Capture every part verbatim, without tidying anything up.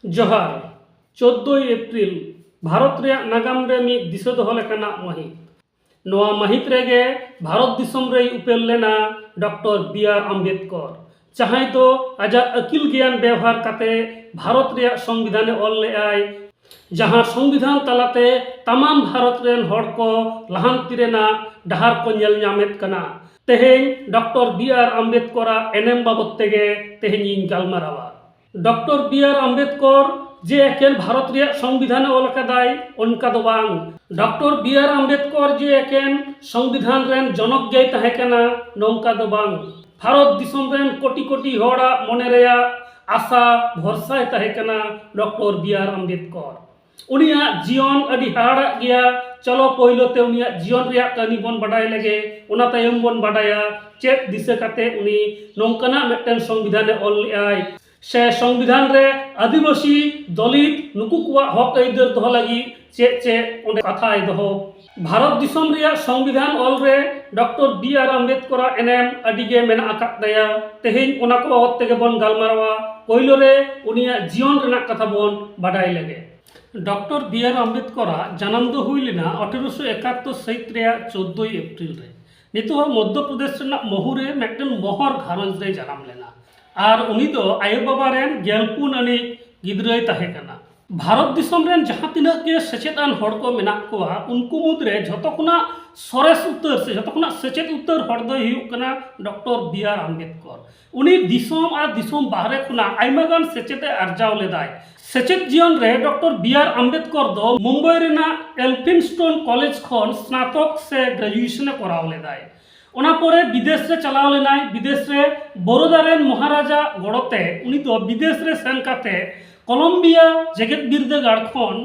ᱡᱚᱦᱟᱨ᱾ ᱪᱳᱫᱽᱫᱳᱭ ᱮᱯᱨᱤᱞ ᱵᱷᱟᱨᱚᱛ ᱨᱮᱭᱟᱜ ᱱᱟᱜᱟᱢ ᱨᱮ ᱢᱤᱫ ᱫᱤᱥᱟᱹ ᱫᱚᱦᱚ ᱞᱮᱠᱟᱱᱟᱜ ᱢᱟᱹᱦᱤᱛ᱾ ᱱᱚᱣᱟ ᱢᱟᱹᱦᱤᱛ ᱨᱮᱜᱮ ᱵᱷᱟᱨᱚᱛ ᱫᱤᱥᱚᱢ ᱨᱮᱭ ᱩᱯᱮᱞ ᱞᱮᱱᱟ ᱰᱚᱠᱴᱚᱨ ᱵᱤ ᱟᱨ ᱟᱢᱵᱮᱫᱠᱚᱨ, ᱡᱟᱦᱟᱸᱭ ᱫᱚ ᱟᱡᱟᱜ ᱟᱹᱠᱤᱞ ᱜᱮᱭᱟᱱ ᱵᱮᱣᱦᱟᱨ ᱠᱟᱛᱮ ᱵᱷᱟᱨᱚᱛ ᱨᱮᱭᱟᱜ ᱥᱚᱝᱵᱤᱫᱷᱟᱱᱮ ᱚᱞ ᱞᱮᱫᱟᱭ, ᱡᱟᱦᱟᱸ ᱥᱚᱝᱵᱤᱫᱷᱟᱱ ᱛᱟᱞᱟᱛᱮ ᱛᱟᱢᱟᱢ ᱵᱷᱟᱨᱚᱛ ᱨᱮᱱ ᱦᱚᱲ ᱠᱚ ᱞᱟᱦᱟᱱᱛᱤ ᱨᱮᱱᱟᱜ ᱰᱟᱦᱟᱨ ᱠᱚ ᱧᱮᱞ ᱧᱟᱢᱮᱫ ᱠᱟᱱᱟ᱾ ᱛᱮᱦᱮᱧ ᱰᱚᱠᱴᱚᱨ ᱵᱤ ᱟᱨ ᱟᱢᱵᱮᱫᱠᱚᱨᱟᱜ ᱮᱱᱮᱢ ᱵᱟᱵᱚᱫ ᱛᱮᱜᱮ ᱛᱮᱦᱮᱧ ᱤᱧ ᱜᱟᱞᱢᱟᱨᱟᱣᱟ᱾ ᱰᱚᱠᱴᱚᱨ ᱵᱤ ᱟᱨ ᱟᱢᱵᱮᱫᱠᱚᱨ ᱡᱮ ᱮᱠᱮᱱ ᱵᱷᱟᱨᱚᱛ ᱨᱮᱭᱟᱜ ᱥᱚᱝᱵᱤᱫᱷᱟᱱᱮ ᱚᱞ ᱟᱠᱟᱫᱟᱭ, ᱚᱱᱠᱟ ᱫᱚ ᱵᱟᱝ᱾ ᱰᱚᱠᱴᱚᱨ ᱵᱤ ᱟᱨ ᱟᱢᱵᱮᱫᱠᱚᱨ ᱡᱮ ᱮᱠᱮᱱ ᱥᱚᱝᱵᱤᱫᱷᱟᱱ ᱨᱮᱱ ᱡᱚᱱᱚᱠ ᱜᱮᱭ ᱛᱟᱦᱮᱸ ᱠᱟᱱᱟ, ᱱᱚᱝᱠᱟ ᱫᱚ ᱵᱟᱝ᱾ ᱵᱷᱟᱨᱚᱛ ᱫᱤᱥᱚᱢ ᱨᱮᱱ ᱠᱳᱴᱤ ᱠᱳᱴᱤ ᱦᱚᱲᱟᱜ ᱢᱚᱱᱮ ᱨᱮᱭᱟᱜ ᱟᱥᱟ ᱵᱷᱚᱨᱥᱟᱭ ᱛᱟᱦᱮᱸ ᱠᱟᱱᱟ ᱰᱚᱠᱴᱚᱨ ᱵᱤ ᱟᱨ ᱟᱢᱵᱮᱫᱠᱚᱨ᱾ ᱩᱱᱤᱭᱟᱜ ᱡᱤᱭᱚᱱ ᱟᱹᱰᱤ ᱦᱟᱦᱟᱲᱟᱜ ᱜᱮᱭᱟ᱾ ᱪᱚᱞᱚ ᱯᱳᱭᱞᱳ ᱛᱮ ᱩᱱᱤᱭᱟᱜ ᱡᱤᱭᱚᱱ ᱨᱮᱭᱟᱜ ᱠᱟᱹᱦᱱᱤ ᱵᱚᱱ ᱵᱟᱰᱟᱭ ᱞᱮᱜᱮ, ᱚᱱᱟ ᱛᱟᱭᱚᱢ ᱵᱚᱱ ᱵᱟᱰᱟᱭᱟ ᱪᱮᱫ ᱫᱤᱥᱟᱹ ᱠᱟᱛᱮ ᱩᱱᱤ ᱱᱚᱝᱠᱟᱱᱟᱜ ᱢᱤᱫᱴᱮᱱ ᱥᱚᱝᱵᱤᱫᱷᱟᱱᱮ ᱚᱞ ᱞᱮᱫᱟᱭ, ᱥᱮ ᱥᱚᱝᱵᱤᱫᱷᱟᱱ ᱨᱮ ᱟᱹᱫᱤᱵᱟᱹᱥᱤ, ᱫᱚᱞᱤᱛ ᱱᱩᱠᱩ ᱠᱚᱣᱟᱜ ᱦᱚᱠ ᱟᱹᱭᱫᱟᱹᱨ ᱫᱚᱦᱚ ᱞᱟᱹᱜᱤᱫ ᱪᱮᱫ ᱪᱮᱫ ᱚᱸᱰᱮ ᱠᱟᱛᱷᱟᱭ ᱫᱚᱦᱚ᱾ ᱵᱷᱟᱨᱚᱛ ᱫᱤᱥᱚᱢ ᱨᱮᱭᱟᱜ ᱥᱚᱝᱵᱤᱫᱷᱟᱱ ᱚᱞ ᱨᱮ ᱰᱚᱠᱴᱚᱨ ᱵᱤ ᱟᱨ ᱟᱢᱵᱮᱫᱠᱚᱨᱟᱜ ᱮᱱᱮᱢ ᱟᱹᱰᱤ ᱜᱮ ᱢᱮᱱᱟᱜ ᱟᱠᱟᱫ ᱛᱟᱭᱟ᱾ ᱛᱮᱦᱮᱧ ᱚᱱᱟ ᱠᱚ ᱵᱟᱵᱚᱫ ᱛᱮᱜᱮ ᱵᱚᱱ ᱜᱟᱞᱢᱟᱨᱟᱣᱟ᱾ ᱯᱳᱭᱞᱳ ᱨᱮ ᱩᱱᱤᱭᱟᱜ ᱡᱤᱭᱚᱱ ᱨᱮᱱᱟᱜ ᱠᱟᱛᱷᱟ ᱵᱚᱱ ᱵᱟᱰᱟᱭ ᱞᱮᱜᱮ᱾ ᱰᱚᱠᱴᱚᱨ ᱵᱤ ᱟᱨ ᱟᱢᱵᱮᱫᱠᱚᱨᱟᱜ ᱡᱟᱱᱟᱢ ᱫᱚ ᱦᱩᱭ ᱞᱮᱱᱟ ᱟᱴᱷᱮᱨᱚᱥᱚ ᱮᱠᱟᱛᱛᱳᱨ ᱥᱟᱹᱦᱤᱛ ᱨᱮᱭᱟᱜ ᱪᱳᱫᱽᱫᱳᱭ ᱮᱯᱨᱤᱞ ᱨᱮ᱾ ᱱᱤᱛᱚᱜ ᱦᱚᱸ ᱢᱚᱫᱽᱫᱷᱚ ᱯᱨᱚᱫᱮᱥ ᱨᱮᱱᱟᱜ ᱢᱚᱦᱩ ᱨᱮ ᱢᱤᱫᱴᱮᱱ ᱢᱚᱦᱚᱨ ᱜᱷᱟᱨᱚᱸᱡᱽ ᱨᱮ ᱡᱟᱱᱟᱢ ᱞᱮᱱᱟ᱾ ᱟᱨ ᱩᱱᱤ ᱫᱚ ᱟᱭᱳ ᱵᱟᱵᱟ ᱨᱮᱱ ᱜᱮᱞ ᱯᱩᱱ ᱟᱹᱱᱤᱡ ᱜᱤᱫᱽᱨᱟᱹᱭ ᱛᱟᱦᱮᱸ ᱠᱟᱱᱟ᱾ ᱵᱷᱟᱨᱚᱛ ᱫᱤᱥᱚᱢ ᱨᱮᱱ ᱡᱟᱦᱟᱸ ᱛᱤᱱᱟᱹᱜ ᱜᱮ ᱥᱮᱪᱮᱫ ᱟᱱ ᱦᱚᱲ ᱠᱚ ᱢᱮᱱᱟᱜ ᱠᱚᱣᱟ, ᱩᱱᱠᱩ ᱢᱩᱫᱽᱨᱮ ᱡᱷᱚᱛᱚ ᱠᱷᱚᱱᱟᱜ ᱥᱚᱨᱮᱥ ᱩᱛᱟᱹᱨ ᱥᱮ ᱡᱷᱚᱛᱚ ᱠᱷᱚᱱᱟᱜ ᱥᱮᱪᱮᱫ ᱩᱛᱟᱹᱨ ᱦᱚᱲ ᱫᱚᱭ ᱦᱩᱭᱩᱜ ᱠᱟᱱᱟ ᱰᱚᱠᱴᱚᱨ ᱵᱤ ᱟᱨ ᱟᱢᱵᱮᱫᱠᱚᱨ᱾ ᱩᱱᱤ ᱫᱤᱥᱚᱢ ᱟᱨ ᱫᱤᱥᱚᱢ ᱵᱟᱦᱨᱮ ᱠᱷᱚᱱᱟᱜ ᱟᱭᱢᱟ ᱜᱟᱱ ᱥᱮᱪᱮᱫ ᱮ ᱟᱨᱡᱟᱣ ᱞᱮᱫᱟᱭ᱾ ᱥᱮᱪᱮᱫ ᱡᱤᱭᱚᱱ ᱨᱮ ᱰᱚᱠᱴᱚᱨ ᱵᱤ ᱟᱨ ᱟᱢᱵᱮᱫᱠᱚᱨ ᱫᱚ ᱢᱩᱢᱵᱟᱭ ᱨᱮᱱᱟᱜ ᱮᱞᱯᱷᱤᱱᱥᱴᱳᱱ ᱠᱚᱞᱮᱡᱽ ᱠᱷᱚᱱ ᱥᱱᱟᱛᱚᱠ ᱥᱮ ᱜᱨᱮᱡᱩᱭᱮᱥᱚᱱ ᱮ ᱠᱚᱨᱟᱣ ᱞᱮᱫᱟᱭ᱾ ᱚᱱᱟ ᱯᱚᱨᱮ ᱵᱤᱫᱮᱥ ᱨᱮ ᱪᱟᱞᱟᱣ ᱞᱮᱱᱟᱭ᱾ ᱵᱤᱫᱮᱥ ᱨᱮ ᱵᱚᱨᱳᱫᱟ ᱨᱮᱱ ᱢᱚᱦᱟᱨᱟᱡᱟ ᱜᱚᱲᱚᱛᱮ ᱩᱱᱤ ᱫᱚ ᱵᱤᱫᱮᱥ ᱨᱮ ᱥᱮᱱ ᱠᱟᱛᱮ ᱠᱚᱞᱚᱢᱵᱤᱭᱟ ᱡᱮᱜᱮᱛ ᱵᱤᱨᱫᱟᱹᱜᱟᱲ ᱠᱷᱚᱱ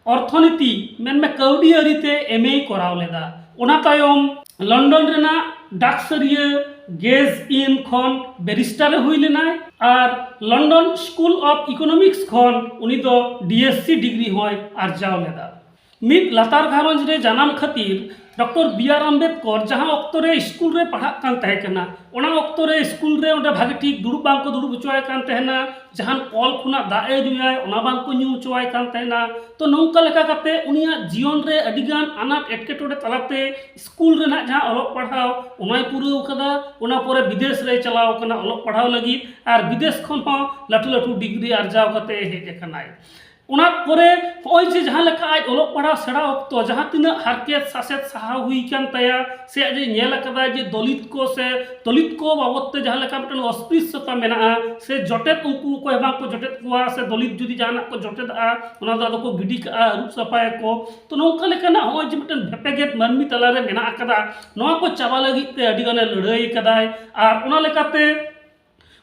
ᱚᱨᱛᱷᱚᱱᱤᱛᱤ, ᱢᱮᱱᱢᱮ ᱠᱟᱹᱣᱰᱤ ᱟᱹᱨᱤᱛᱮ ᱮᱢ ᱮᱭ ᱠᱚᱨᱟᱣ ᱞᱮᱫᱟ᱾ ᱚᱱᱟ ᱛᱟᱭᱚᱢ ᱞᱚᱱᱰᱚᱱ ᱨᱮᱱᱟᱜ ᱰᱟᱠᱥᱟᱹᱨᱤᱭᱟᱹ ᱜᱮᱡᱽ ᱤᱱ ᱠᱷᱚᱱ ᱵᱮᱨᱤᱥᱴᱟᱨ ᱮ ᱦᱩᱭ ᱞᱮᱱᱟᱭ ᱟᱨ ᱞᱚᱱᱰᱚᱱ ᱥᱠᱩᱞ ᱚᱯᱷ ᱤᱠᱳᱱᱚᱢᱤᱠᱥ ᱠᱷᱚᱱ ᱩᱱᱤ ᱫᱚ ᱰᱤ ᱮᱥ ᱥᱤ ᱰᱤᱜᱽᱨᱤ ᱦᱚᱸᱭ ᱟᱨᱡᱟᱣ ᱞᱮᱫᱟ᱾ ᱢᱤᱫ ᱞᱟᱛᱟᱨ ᱜᱷᱟᱨᱚᱸᱡᱽ ᱨᱮ ᱡᱟᱱᱟᱢ ᱠᱷᱟᱹᱛᱤᱨ ᱰᱚᱠᱴᱚᱨ ᱵᱤ ᱟᱨ ᱟᱢᱵᱮᱫᱠᱚᱨ ᱡᱟᱦᱟᱸ ᱚᱠᱛᱚ ᱨᱮ ᱥᱠᱩᱞ ᱨᱮ ᱯᱟᱲᱦᱟᱜ ᱠᱟᱱ ᱛᱟᱦᱮᱸ ᱠᱟᱱᱟ, ᱚᱱᱟ ᱚᱠᱛᱚ ᱨᱮ ᱥᱠᱩᱞ ᱨᱮ ᱚᱸᱰᱮ ᱵᱷᱟᱜᱮ ᱴᱷᱤᱠ ᱫᱩᱲᱩᱵ ᱵᱟᱝ ᱠᱚ ᱫᱩᱲᱩᱵ ᱦᱚᱪᱚᱣᱟᱭ ᱠᱟᱱ ᱛᱟᱦᱮᱱᱟ, ᱡᱟᱦᱟᱱ ᱠᱚᱞ ᱠᱷᱚᱱᱟᱜ ᱫᱟᱜ ᱮ ᱧᱩᱭᱟᱭ, ᱚᱱᱟ ᱵᱟᱝ ᱠᱚ ᱧᱩ ᱦᱚᱪᱚᱣᱟᱭ ᱠᱟᱱ ᱛᱟᱦᱮᱱᱟ᱾ ᱛᱚ, ᱱᱚᱝᱠᱟ ᱞᱮᱠᱟ ᱠᱟᱛᱮ ᱩᱱᱤᱭᱟᱜ ᱡᱤᱭᱚᱱ ᱨᱮ ᱟᱹᱰᱤᱜᱟᱱ ᱟᱱᱟᱴ ᱮᱴᱠᱮᱴᱚᱬᱮ ᱛᱟᱞᱟᱛᱮ ᱥᱠᱩᱞ ᱨᱮᱱᱟᱜ ᱡᱟᱦᱟᱸ ᱚᱞᱚᱜ ᱯᱟᱲᱦᱟᱣ, ᱚᱱᱟᱭ ᱯᱩᱨᱟᱹᱣ ᱠᱟᱫᱟ᱾ ᱚᱱᱟ ᱯᱚᱨᱮ ᱵᱤᱫᱮᱥ ᱨᱮᱭ ᱪᱟᱞᱟᱣ ᱠᱟᱱᱟ ᱚᱞᱚᱜ ᱯᱟᱲᱦᱟᱣ ᱞᱟᱹᱜᱤᱫ, ᱟᱨ ᱵᱤᱫᱮᱥ ᱠᱷᱚᱱ ᱦᱚᱸ ᱞᱟᱹᱴᱩ ᱞᱟᱹᱴᱩ ᱰᱤᱜᱽᱨᱤ ᱟᱨᱡᱟᱣ ᱠᱟᱛᱮ ᱦᱮᱡ ᱟᱠᱟᱱᱟᱭ᱾ ᱚᱱᱟ ᱯᱚᱨᱮ ᱦᱚᱸᱜᱼᱚᱭ ᱡᱮ ᱡᱟᱦᱟᱸ ᱞᱮᱠᱟ ᱟᱡ ᱚᱞᱚᱜ ᱯᱟᱲᱦᱟᱣ ᱥᱮᱬᱟ ᱚᱠᱛᱚ ᱡᱟᱦᱟᱸ ᱛᱤᱱᱟᱹᱜ ᱦᱟᱨᱠᱮᱛ ᱥᱟᱥᱮᱛ ᱥᱟᱦᱟᱣ ᱦᱩᱭ ᱠᱟᱱ ᱛᱟᱭᱟ, ᱥᱮ ᱟᱡ ᱮ ᱧᱮᱞ ᱟᱠᱟᱫᱟ ᱡᱮ ᱫᱚᱞᱤᱛ ᱠᱚ ᱥᱮ ᱫᱚᱞᱤᱛ ᱠᱚ ᱵᱟᱵᱚᱫ ᱛᱮ ᱡᱟᱦᱟᱸ ᱞᱮᱠᱟ ᱢᱤᱫᱴᱮᱱ ᱚᱥᱯᱨᱤᱥᱥᱚᱛᱟ ᱢᱮᱱᱟᱜᱼᱟ, ᱥᱮ ᱡᱚᱴᱮᱫ ᱩᱱᱠᱩ ᱚᱠᱚᱭ ᱦᱚᱸ ᱵᱟᱝ ᱠᱚ ᱡᱚᱴᱮᱫ ᱠᱚᱣᱟ, ᱥᱮ ᱫᱚᱞᱤᱛ ᱡᱩᱫᱤ ᱡᱟᱦᱟᱱᱟᱜ ᱠᱚ ᱡᱚᱴᱮᱫᱟᱜᱼᱟ, ᱚᱱᱟ ᱫᱚ ᱟᱫᱚ ᱠᱚ ᱜᱤᱰᱤ ᱠᱟᱜᱼᱟ, ᱟᱹᱨᱩᱵ ᱥᱟᱯᱷᱟᱭᱟᱠᱚ᱾ ᱛᱚ, ᱱᱚᱝᱠᱟ ᱞᱮᱠᱟᱱᱟᱜ ᱦᱚᱸᱜᱼᱚᱭ ᱡᱮ ᱢᱤᱫᱴᱮᱱ ᱵᱷᱮᱯᱮᱜᱮᱫ ᱢᱟᱹᱱᱢᱤ ᱛᱟᱞᱟᱨᱮ ᱢᱮᱱᱟᱜ ᱟᱠᱟᱫᱟ, ᱱᱚᱣᱟ ᱠᱚ ᱪᱟᱵᱟ ᱞᱟᱹᱜᱤᱫ ᱛᱮ ᱟᱹᱰᱤ ᱜᱟᱱᱮ ᱞᱟᱹᱲᱦᱟᱹᱭ ᱠᱟᱫᱟᱭ᱾ ᱟᱨ ᱚᱱᱟ ᱞᱮᱠᱟᱛᱮ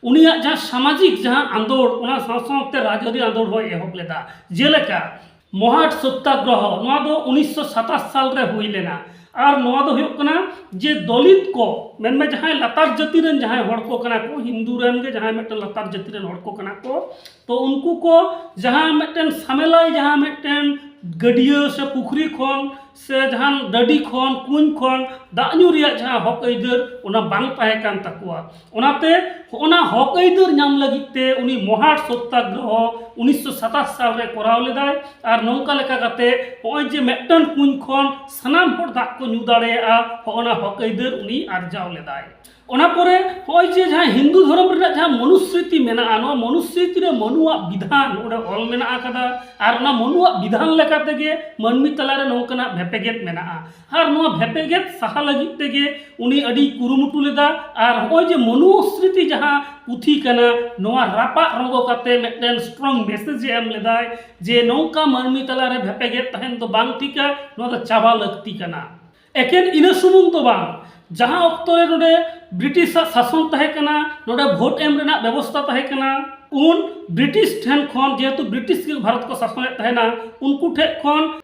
ᱩᱱᱤᱭᱟᱜ ᱡᱟᱦᱟᱸ ᱥᱟᱢᱟᱡᱤᱠ ᱡᱟᱦᱟᱸ ᱟᱸᱫᱳᱲ, ᱚᱱᱟ ᱥᱟᱶ ᱥᱟᱶᱛᱮ ᱨᱟᱡᱽᱟᱹᱨᱤ ᱟᱸᱫᱳᱲ ᱦᱚᱸᱭ ᱮᱦᱚᱵ ᱞᱮᱫᱟ᱾ ᱡᱮᱞᱮᱠᱟ, ᱢᱚᱦᱟᱴ ᱥᱚᱛᱛᱟᱜᱨᱚᱦᱚ, ᱱᱚᱣᱟ ᱫᱚ ᱩᱱᱤᱥᱥᱚ ᱥᱟᱛᱟᱥ ᱥᱟᱞ ᱨᱮ ᱦᱩᱭ ᱞᱮᱱᱟ᱾ ᱟᱨ ᱱᱚᱣᱟ ᱫᱚ ᱦᱩᱭᱩᱜ ᱠᱟᱱᱟ ᱡᱮ ᱫᱚᱞᱤᱛ ᱠᱚ, ᱢᱮᱱᱢᱮ ᱡᱟᱦᱟᱸᱭ ᱞᱟᱛᱟᱨ ᱡᱟᱹᱛᱤ ᱨᱮᱱ ᱡᱟᱦᱟᱸᱭ ᱦᱚᱲ ᱠᱚ ᱠᱟᱱᱟ ᱠᱚ, ᱦᱤᱱᱫᱩ ᱨᱮᱱ ᱜᱮ ᱡᱟᱦᱟᱸᱭ ᱢᱤᱫᱴᱮᱱ ᱞᱟᱛᱟᱨ ᱡᱟᱹᱛᱤ ᱨᱮᱱ ᱦᱚᱲ ᱠᱚ ᱠᱟᱱᱟ ᱠᱚ, ᱛᱚ ᱩᱱᱠᱩ ᱠᱚ ᱡᱟᱦᱟᱸ ᱢᱤᱫᱴᱮᱱ ᱥᱟᱢᱮᱞᱟᱭ, ᱡᱟᱦᱟᱸ ᱢᱤᱫᱴᱮᱱ ᱜᱟᱹᱰᱭᱟᱹ ᱥᱮ ᱯᱩᱠᱷᱨᱤ ᱠᱷᱚᱱ ᱥᱮ ᱡᱟᱦᱟᱱ ᱰᱟᱹᱰᱤ ᱠᱷᱚᱱ, ᱠᱩᱧ ᱠᱷᱚᱱ ᱫᱟᱜ ᱧᱩ ᱨᱮᱭᱟᱜ ᱡᱟᱦᱟᱸ ᱦᱚᱠ ᱟᱹᱭᱫᱟᱹᱨ, ᱚᱱᱟ ᱵᱟᱝ ᱛᱟᱦᱮᱸ ᱠᱟᱱ ᱛᱟᱠᱚᱣᱟ᱾ ᱚᱱᱟᱛᱮ ᱦᱚᱸᱜᱼᱚᱱᱟ ᱦᱚᱠ ᱟᱹᱭᱫᱟᱹᱨ ᱧᱟᱢ ᱞᱟᱹᱜᱤᱫ ᱛᱮ ᱩᱱᱤ ᱢᱚᱦᱟᱴ ᱥᱚᱛᱛᱟᱜᱨᱚᱦᱚ ᱩᱱᱤᱥᱥᱚ ᱥᱟᱛᱟᱥ ᱥᱟᱞ ᱨᱮ ᱠᱚᱨᱟᱣ ᱞᱮᱫᱟᱭ᱾ ᱟᱨ ᱱᱚᱝᱠᱟ ᱞᱮᱠᱟ ᱠᱟᱛᱮ ᱦᱚᱸᱜᱼᱚᱭ ᱡᱮ ᱢᱤᱫᱴᱟᱝ ᱠᱩᱧ ᱠᱷᱚᱱ ᱥᱟᱱᱟᱢ ᱦᱚᱲ ᱫᱟᱜ ᱠᱚ ᱧᱩ ᱫᱟᱲᱮᱭᱟᱜᱼᱟ, ᱦᱚᱸᱜᱼᱚᱱᱟ ᱦᱚᱠ ᱟᱹᱭᱫᱟᱹᱨ ᱩᱱᱤ ᱟᱨᱡᱟᱣ ᱞᱮᱫᱟᱭ᱾ ᱚᱱᱟ ᱯᱚᱨᱮ ᱦᱚᱸᱜᱼᱚᱭ ᱡᱮ ᱡᱟᱦᱟᱸ ᱦᱤᱱᱫᱩ ᱫᱷᱚᱨᱚᱢ ᱨᱮᱱᱟᱜ ᱡᱟᱦᱟᱸ ᱢᱚᱱᱩᱥᱢᱨᱤᱛᱤ ᱢᱮᱱᱟᱜᱼᱟ, ᱱᱚᱣᱟ ᱢᱚᱱᱩᱥᱢᱨᱤᱛᱤ ᱨᱮ ᱢᱚᱱᱩᱣᱟᱜ ᱵᱤᱫᱷᱟᱱ ᱚᱸᱰᱮ ᱚᱞ ᱢᱮᱱᱟᱜ ᱟᱠᱟᱫᱟ᱾ ᱟᱨ ᱚᱱᱟ ᱢᱚᱱᱩᱣᱟᱜ ᱵᱤᱫᱷᱟᱱ ᱞᱮᱠᱟ ᱛᱮᱜᱮ ᱢᱟᱹᱱᱢᱤ ᱛᱟᱞᱟᱨᱮ ᱱᱚᱝᱠᱟᱱᱟᱜ ᱵᱷᱮᱯᱮᱜᱮᱫ ᱢᱮᱱᱟᱜᱼᱟ᱾ ᱟᱨ ᱱᱚᱣᱟ ᱵᱷᱮᱯᱮᱜᱮᱫ ᱥᱟᱦᱟ ᱞᱟᱹᱜᱤᱫ ᱛᱮᱜᱮ ᱩᱱᱤ ᱟᱹᱰᱤ ᱠᱩᱨᱩᱢᱩᱴᱩ ᱞᱮᱫᱟ᱾ ᱟᱨ ᱦᱚᱸᱜᱼᱚᱭ ᱡᱮ ᱢᱚᱱᱩᱥᱢᱨᱤᱛᱤ ᱡᱟᱦᱟᱸ ᱯᱩᱛᱷᱤ ᱠᱟᱱᱟ, ᱱᱚᱣᱟ ᱨᱟᱯᱟᱜ ᱨᱚᱸᱜᱚ ᱠᱟᱛᱮ ᱢᱤᱫᱴᱮᱱ strong message ᱮ ᱮᱢ ᱞᱮᱫᱟᱭ ᱡᱮ ᱱᱚᱝᱠᱟ ᱢᱟᱹᱱᱢᱤ ᱛᱟᱞᱟᱨᱮ ᱵᱷᱮᱯᱮᱜᱮᱫ ᱛᱟᱦᱮᱱ ᱫᱚ ᱵᱟᱝ ᱴᱷᱤᱠᱟ, ᱱᱚᱣᱟ ᱫᱚ ᱪᱟᱵᱟ ᱞᱟᱹᱠᱛᱤ ᱠᱟᱱᱟ᱾ ᱮᱠᱮᱱ ᱤᱱᱟᱹ ᱥᱩᱢᱩᱝ ᱫᱚ ᱵᱟᱝ, ᱡᱟᱦᱟᱸ ᱚᱠᱛᱚ ᱨᱮ ᱱᱚᱰᱮ ᱵᱨᱤᱴᱤᱥᱟᱜ ᱥᱟᱥᱚᱱ ᱛᱟᱦᱮᱸ ᱠᱟᱱᱟ, ᱱᱚᱰᱮ ᱵᱷᱳᱴ ᱮᱢ ᱨᱮᱱᱟᱜ ᱵᱮᱵᱚᱥᱛᱟ ᱛᱟᱦᱮᱸ ᱠᱟᱱᱟ, ᱩᱱ ᱵᱨᱤᱴᱤᱥ ᱴᱷᱮᱱ ᱠᱷᱚᱱ, ᱡᱮᱦᱮᱛᱩ ᱵᱨᱤᱴᱤᱥ ᱜᱮ ᱵᱷᱟᱨᱚᱛ ᱠᱚ ᱥᱟᱥᱚᱱᱮᱫ ᱛᱟᱦᱮᱱᱟ, ᱩᱱᱠᱩ ᱴᱷᱮᱱ ᱠᱷᱚᱱ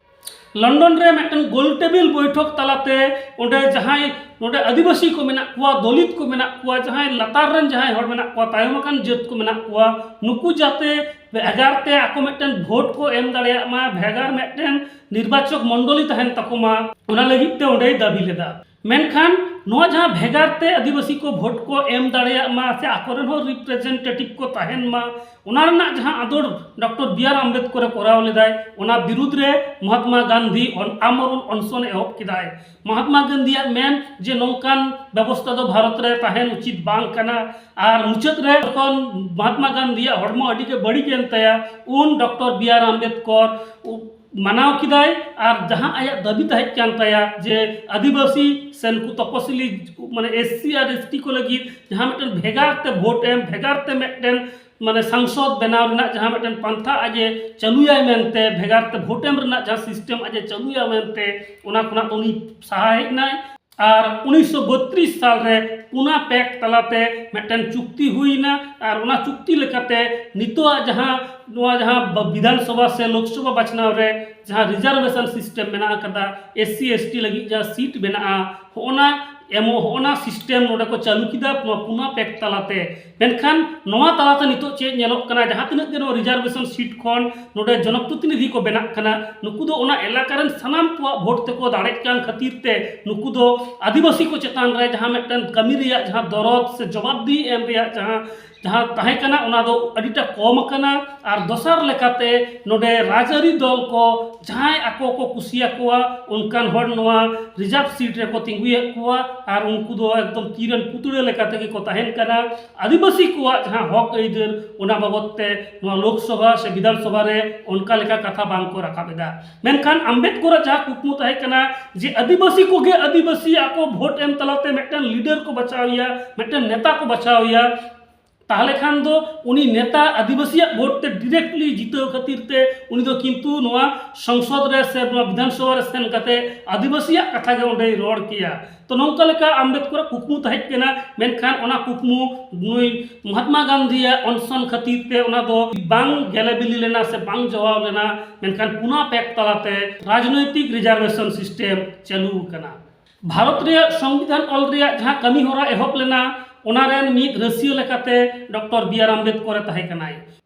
ᱞᱚᱱᱰᱚᱱ ᱨᱮ ᱢᱤᱫᱴᱮᱱ ᱜᱳᱞ ᱴᱮᱵᱤᱞ ᱵᱳᱭᱴᱷᱚᱠ ᱛᱟᱞᱟᱛᱮ ᱚᱸᱰᱮ ᱡᱟᱦᱟᱸᱭ ᱱᱚᱰᱮ ᱟᱹᱫᱤᱵᱟᱹᱥᱤ ᱠᱚ ᱢᱮᱱᱟᱜ ᱠᱚᱣᱟ, ᱫᱚᱞᱤᱛ ᱠᱚ ᱢᱮᱱᱟᱜ ᱠᱚᱣᱟ, ᱡᱟᱦᱟᱸᱭ ᱞᱟᱛᱟᱨ ᱨᱮᱱ ᱡᱟᱦᱟᱸᱭ ᱦᱚᱲ ᱢᱮᱱᱟᱜ ᱠᱚᱣᱟ, ᱛᱟᱭᱚᱢ ᱟᱠᱟᱱ ᱡᱟᱹᱛ ᱠᱚ ᱢᱮᱱᱟᱜ ᱠᱚᱣᱟ, ᱱᱩᱠᱩ ᱡᱟᱛᱮ ᱵᱷᱮᱜᱟᱨ ᱛᱮ ᱟᱠᱚ ᱢᱤᱫᱴᱮᱱ ᱵᱷᱳᱴ ᱠᱚ ᱮᱢ ᱫᱟᱲᱮᱭᱟᱜ ᱢᱟ, ᱵᱷᱮᱜᱟᱨ ᱢᱤᱫᱴᱮᱱ ᱱᱤᱨᱵᱟᱪᱚᱠ ᱢᱚᱱᱰᱚᱞᱤ ᱛᱟᱦᱮᱱ ᱛᱟᱠᱚ ᱢᱟ, ᱚᱱᱟ ᱞᱟᱹᱜᱤᱫ ᱛᱮ ᱚᱸᱰᱮᱭ ᱫᱟᱹᱵᱤ ᱞᱮᱫᱟ᱾ ᱢᱮᱱᱠᱷᱟᱱ ᱱᱚᱣᱟ ᱡᱟᱦᱟᱸ ᱵᱷᱮᱜᱟᱨ ᱛᱮ ᱟᱹᱫᱤᱵᱟᱹᱥᱤ ᱠᱚ ᱵᱷᱳᱴ ᱠᱚ ᱮᱢ ᱫᱟᱲᱮᱭᱟᱜ ᱢᱟ ᱥᱮ ᱟᱠᱚᱨᱮᱱ ᱦᱚᱸ ᱨᱤᱯᱨᱮᱡᱮᱱᱴᱮᱴᱤᱵᱷ ᱠᱚ ᱛᱟᱦᱮᱱ ᱢᱟ, ᱚᱱᱟ ᱨᱮᱱᱟᱜ ᱡᱟᱦᱟᱸ ᱟᱸᱫᱳᱲ ᱰᱚᱠᱴᱚᱨ ᱵᱤ ᱟᱨ ᱟᱢᱵᱮᱫᱠᱚᱨ ᱮ ᱠᱚᱨᱟᱣ ᱞᱮᱫᱟᱭ, ᱚᱱᱟ ᱵᱤᱨᱩᱫᱽ ᱨᱮ ᱢᱚᱦᱟᱛᱢᱟ ᱜᱟᱱᱫᱷᱤ ᱚᱱ-, ᱟᱢᱚᱨᱚᱱ ᱚᱱᱥᱚᱱ ᱮ ᱮᱦᱚᱵ ᱠᱮᱫᱟᱭ᱾ ᱢᱚᱦᱟᱛᱢᱟ ᱜᱟᱱᱫᱷᱤᱭᱟᱜ ᱢᱮᱱ ᱡᱮ ᱱᱚᱝᱠᱟᱱ ᱵᱮᱵᱚᱥᱛᱟ ᱫᱚ ᱵᱷᱟᱨᱚᱛ ᱨᱮ ᱛᱟᱦᱮᱱ ᱩᱪᱤᱛ ᱵᱟᱝ ᱠᱟᱱᱟ᱾ ᱟᱨ ᱢᱩᱪᱟᱹᱫ ᱨᱮ ᱡᱚᱠᱷᱚᱱ ᱢᱚᱦᱟᱛᱢᱟ ᱜᱟᱱᱫᱷᱤᱭᱟᱜ ᱦᱚᱲᱢᱚ ᱟᱹᱰᱤ ᱜᱮ ᱵᱟᱹᱲᱤᱡ ᱮᱱ ᱛᱟᱭᱟ, ᱩᱱ ᱰᱚᱠᱴᱚᱨ ᱵᱤ ᱟᱨ ᱟᱢᱵᱮᱫᱠᱚᱨ ᱩ-, ᱢᱟᱱᱟᱣ ᱠᱮᱫᱟᱭ᱾ ᱟᱨ ᱡᱟᱦᱟᱸ ᱟᱭᱟᱜ ᱫᱟᱹᱵᱤ ᱛᱟᱦᱮᱸ ᱠᱟᱱ ᱛᱟᱭᱟ ᱡᱮ ᱟᱹᱫᱤᱵᱟᱹᱥᱤ ᱥᱮ ᱱᱩᱠᱩ ᱛᱚᱯᱚᱥᱤᱞᱤ, ᱢᱟᱱᱮ ᱮᱥ ᱥᱤ ᱟᱨ ᱮᱥ ᱴᱤ ᱠᱚ ᱞᱟᱹᱜᱤᱫ ᱡᱟᱦᱟᱸ ᱢᱤᱫᱴᱮᱱ ᱵᱷᱮᱜᱟᱨ ᱛᱮ ᱵᱷᱳᱴ ᱮᱢ, ᱵᱷᱮᱜᱟᱨ ᱛᱮ ᱢᱤᱫᱴᱮᱱ ᱢᱟᱱᱮ ᱥᱟᱝᱥᱚᱫ ᱵᱮᱱᱟᱣ ᱨᱮᱱᱟᱜ ᱡᱟᱦᱟᱸ ᱢᱤᱫᱴᱮᱱ ᱯᱟᱱᱛᱷᱟ ᱟᱡ ᱮ ᱪᱟᱹᱞᱩᱭᱟᱭ ᱢᱮᱱᱛᱮ, ᱵᱷᱮᱜᱟᱨ ᱛᱮ ᱵᱷᱳᱴ ᱮᱢ ᱨᱮᱱᱟᱜ ᱡᱟᱦᱟᱸ ᱥᱤᱥᱴᱮᱢ ᱟᱡ ᱮ ᱪᱟᱹᱞᱩᱭᱟ ᱢᱮᱱᱛᱮ, ᱚᱱᱟ ᱠᱷᱚᱱᱟᱜ ᱫᱚ ᱩᱱᱤ ᱥᱟᱦᱟ ᱦᱮᱡ ᱮᱱᱟᱭ᱾ ᱟᱨ ᱩᱱᱤᱥᱥᱚ ᱵᱚᱛᱨᱤᱥ ᱥᱟᱞ ᱨᱮ ᱯᱩᱱᱟ ᱯᱮᱠᱴ ᱛᱟᱞᱟᱛᱮ ᱢᱤᱫᱴᱮᱱ ᱪᱩᱠᱛᱤ ᱦᱩᱭᱱᱟ᱾ ᱟᱨ ᱚᱱᱟ ᱪᱩᱠᱛᱤ ᱞᱮᱠᱟᱛᱮ ᱱᱤᱛᱚᱜᱟᱜ ᱡᱟᱦᱟᱸ ᱱᱚᱣᱟ ᱡᱟᱦᱟᱸ ᱵ-, ᱵᱤᱫᱷᱟᱱ ᱥᱚᱵᱷᱟ ᱥᱮ ᱞᱳᱠ ᱥᱚᱵᱷᱟ ᱵᱟᱪᱷᱱᱟᱣ ᱨᱮ ᱡᱟᱦᱟᱸ ᱨᱤᱡᱟᱨᱵᱷᱮᱥᱚᱱ ᱥᱤᱥᱴᱮᱢ ᱢᱮᱱᱟᱜ ᱟᱠᱟᱫᱟ, ᱮᱥ ᱥᱤ ᱮᱥ ᱴᱤ ᱞᱟᱹᱜᱤᱫ ᱡᱟᱦᱟᱸ ᱥᱤᱴ ᱢᱮᱱᱟᱜᱼᱟ, ᱦᱚᱸᱜᱼᱚᱱᱟ ᱮᱢᱚᱜ, ᱦᱚᱸᱜᱼᱚᱱᱟ ᱥᱤᱥᱴᱮᱢ ᱱᱚᱰᱮ ᱠᱚ ᱪᱟᱹᱞᱩ ᱠᱮᱫᱟ ᱱᱚᱣᱟ ᱯᱩᱱᱟ ᱯᱮᱠᱴ ᱛᱟᱞᱟᱛᱮ᱾ ᱢᱮᱱᱠᱷᱟᱱ ᱱᱚᱣᱟ ᱛᱟᱞᱟᱛᱮ ᱱᱤᱛᱚᱜ ᱪᱮᱫ ᱧᱮᱞᱚᱜ ᱠᱟᱱᱟ, ᱡᱟᱦᱟᱸ ᱛᱤᱱᱟᱹᱜ ᱜᱮ ᱱᱚᱣᱟ ᱨᱤᱡᱟᱨᱵᱷᱮᱥᱚᱱ ᱥᱤᱴ ᱠᱷᱚᱱ ᱱᱚᱰᱮ ᱡᱚᱱᱚᱯᱨᱚᱛᱤᱱᱤᱫᱷᱤ ᱠᱚ ᱵᱮᱱᱟᱜ ᱠᱟᱱᱟ, ᱱᱩᱠᱩ ᱫᱚ ᱚᱱᱟ ᱮᱞᱟᱠᱟ ᱨᱮᱱ ᱥᱟᱱᱟᱢ ᱠᱚᱣᱟᱜ ᱵᱷᱳᱴ ᱛᱮᱠᱚ ᱫᱟᱲᱮᱜ ᱠᱟᱱ ᱠᱷᱟᱹᱛᱤᱨ ᱛᱮ ᱱᱩᱠᱩ ᱫᱚ ᱟᱹᱫᱤᱵᱟᱹᱥᱤ ᱠᱚ ᱪᱮᱛᱟᱱ ᱨᱮ ᱡᱟᱦᱟᱸ ᱢᱤᱫᱴᱮᱱ ᱠᱟᱹᱢᱤ ᱨᱮᱭᱟᱜ ᱡᱟᱦᱟᱸ ᱫᱚᱨᱚᱫ ᱥᱮ ᱡᱚᱵᱟᱵᱫᱤᱦᱤ ᱮᱢ ᱨᱮᱭᱟᱜ ᱡᱟᱦᱟᱸ, ᱡᱟᱦᱟᱸ ᱛᱟᱦᱮᱸ ᱠᱟᱱᱟ, ᱚᱱᱟ ᱫᱚ ᱟᱹᱰᱤᱴᱟ ᱠᱚᱢ ᱟᱠᱟᱱᱟ᱾ ᱟᱨ ᱫᱚᱥᱟᱨ ᱞᱮᱠᱟᱛᱮ ᱱᱚᱰᱮ ᱨᱟᱡᱽᱟᱹᱨᱤ ᱫᱚᱞ ᱠᱚ ᱡᱟᱦᱟᱸᱭ ᱟᱠᱚ ᱠᱚ ᱠᱩᱥᱤᱭᱟᱠᱚᱣᱟ ᱚᱱᱠᱟᱱ ᱦᱚᱲ ᱱᱚᱣᱟ ᱨᱤᱡᱟᱨᱵᱷ ᱥᱤᱴ ᱨᱮᱠᱚ ᱛᱤᱸᱜᱩᱭᱮᱫ ᱠᱚᱣᱟ᱾ ᱟᱨ ᱩᱱᱠᱩ ᱫᱚ ᱮᱠᱫᱚᱢ ᱛᱤ ᱨᱮᱱ ᱯᱩᱛᱲᱟᱹ ᱞᱮᱠᱟ ᱛᱮᱜᱮ ᱠᱚ ᱛᱟᱦᱮᱱ ᱠᱟᱱᱟ᱾ ᱟᱹᱫᱤᱵᱟᱹᱥᱤ ᱠᱚᱣᱟᱜ ᱡᱟᱦᱟᱸ ᱦᱚᱠ ᱟᱹᱭᱫᱟᱹᱨ, ᱚᱱᱟ ᱵᱟᱵᱚᱫ ᱛᱮ ᱱᱚᱣᱟ ᱞᱳᱠ ᱥᱚᱵᱷᱟ ᱥᱮ ᱵᱤᱫᱷᱟᱱ ᱥᱚᱵᱷᱟ ᱨᱮ ᱚᱱᱠᱟ ᱞᱮᱠᱟ ᱠᱟᱛᱷᱟ ᱵᱟᱝ ᱠᱚ ᱨᱟᱠᱟᱵ ᱮᱫᱟ᱾ ᱢᱮᱱᱠᱷᱟᱱ ᱟᱢᱵᱮᱫᱠᱚᱨᱟᱜ ᱡᱟᱦᱟᱸ ᱠᱩᱠᱢᱩ ᱛᱟᱦᱮᱸ ᱠᱟᱱᱟ ᱡᱮ ᱟᱹᱫᱤᱵᱟᱹᱥᱤ ᱠᱚᱜᱮ ᱟᱹᱫᱤᱵᱟᱹᱥᱤ ᱟᱠᱚ ᱵᱷᱳᱴ ᱮᱢ ᱛᱟᱞᱟᱛᱮ ᱢᱤᱫᱴᱮᱱ ᱞᱤᱰᱟᱨ ᱠᱚ ᱵᱟᱪᱷᱟᱣ ᱮᱭᱟ, ᱢᱤᱫᱴᱮᱱ ᱱᱮᱛᱟ ᱠᱚ ᱵᱟᱪᱷᱟᱣ ᱮᱭᱟ, ᱛᱟᱦᱚᱞᱮ ᱠᱷᱟᱱ ᱫᱚ ᱩᱱᱤ ᱱᱮᱛᱟ ᱟᱹᱫᱤᱵᱟᱹᱥᱤᱭᱟᱜ ᱵᱷᱳᱴ ᱛᱮ ᱰᱤᱨᱮᱠᱴᱞᱤ ᱡᱤᱛᱟᱹᱣ ᱠᱷᱟᱹᱛᱤᱨ ᱛᱮ ᱩᱱᱤ ᱫᱚ ᱠᱤᱱᱛᱩ ᱱᱚᱣᱟ ᱥᱚᱝᱥᱚᱫ ᱨᱮ ᱥᱮ ᱱᱚᱣᱟ ᱵᱤᱫᱷᱟᱱ ᱥᱚᱵᱷᱟ ᱨᱮ ᱥᱮᱱ ᱠᱟᱛᱮ ᱟᱹᱫᱤᱵᱟᱹᱥᱤᱭᱟᱜ ᱠᱟᱛᱷᱟ ᱜᱮ ᱚᱸᱰᱮᱭ ᱨᱚᱲ ᱠᱮᱭᱟ᱾ ᱛᱚ ᱱᱚᱝᱠᱟ ᱞᱮᱠᱟ ᱟᱢᱵᱮᱫᱠᱚᱨᱟᱜ ᱠᱩᱠᱢᱩ ᱛᱟᱦᱮᱸ ᱠᱟᱱᱟ, ᱢᱮᱱᱠᱷᱟᱱ ᱚᱱᱟ ᱠᱩᱠᱢᱩ ᱱᱩᱭ ᱢᱚᱦᱟᱛᱢᱟ ᱜᱟᱱᱫᱷᱤᱭᱟᱜ ᱚᱱᱥᱚᱱ ᱠᱷᱟᱹᱛᱤᱨ ᱛᱮ ᱚᱱᱟ ᱫᱚ ᱵᱟᱝ ᱜᱮᱞᱮ ᱵᱤᱞᱤ ᱞᱮᱱᱟ ᱥᱮ ᱵᱟᱝ ᱡᱚᱣᱟᱣ ᱞᱮᱱᱟ᱾ ᱢᱮᱱᱠᱷᱟᱱ ᱯᱩᱱᱟ ᱯᱮᱠᱴ ᱛᱟᱞᱟᱛᱮ ᱨᱟᱡᱽᱱᱳᱭᱛᱤᱠ ᱨᱤᱡᱟᱨᱵᱷᱮᱥᱚᱱ ᱥᱤᱥᱴᱮᱢ ᱪᱟᱹᱞᱩ ᱟᱠᱟᱱᱟ᱾ ᱵᱷᱟᱨᱚᱛ ᱨᱮᱭᱟᱜ ᱥᱚᱝᱵᱤᱫᱷᱟᱱ ᱚᱞ ᱨᱮᱭᱟᱜ ᱡᱟᱦᱟᱸ ᱠᱟᱹᱢᱤ ᱦᱚᱨᱟ ᱮᱦᱚᱵ ᱞᱮᱱᱟ, ᱚᱱᱟ ᱨᱮᱱ ᱢᱤᱫ ᱨᱟᱹᱥᱤᱭᱟᱹ ᱞᱮᱠᱟᱛᱮ ᱰᱚᱠᱴᱚᱨ ᱵᱤ ᱟᱨ ᱟᱢᱵᱮᱫᱠᱚᱨ ᱮ ᱛᱟᱦᱮᱸ ᱠᱟᱱᱟᱭ᱾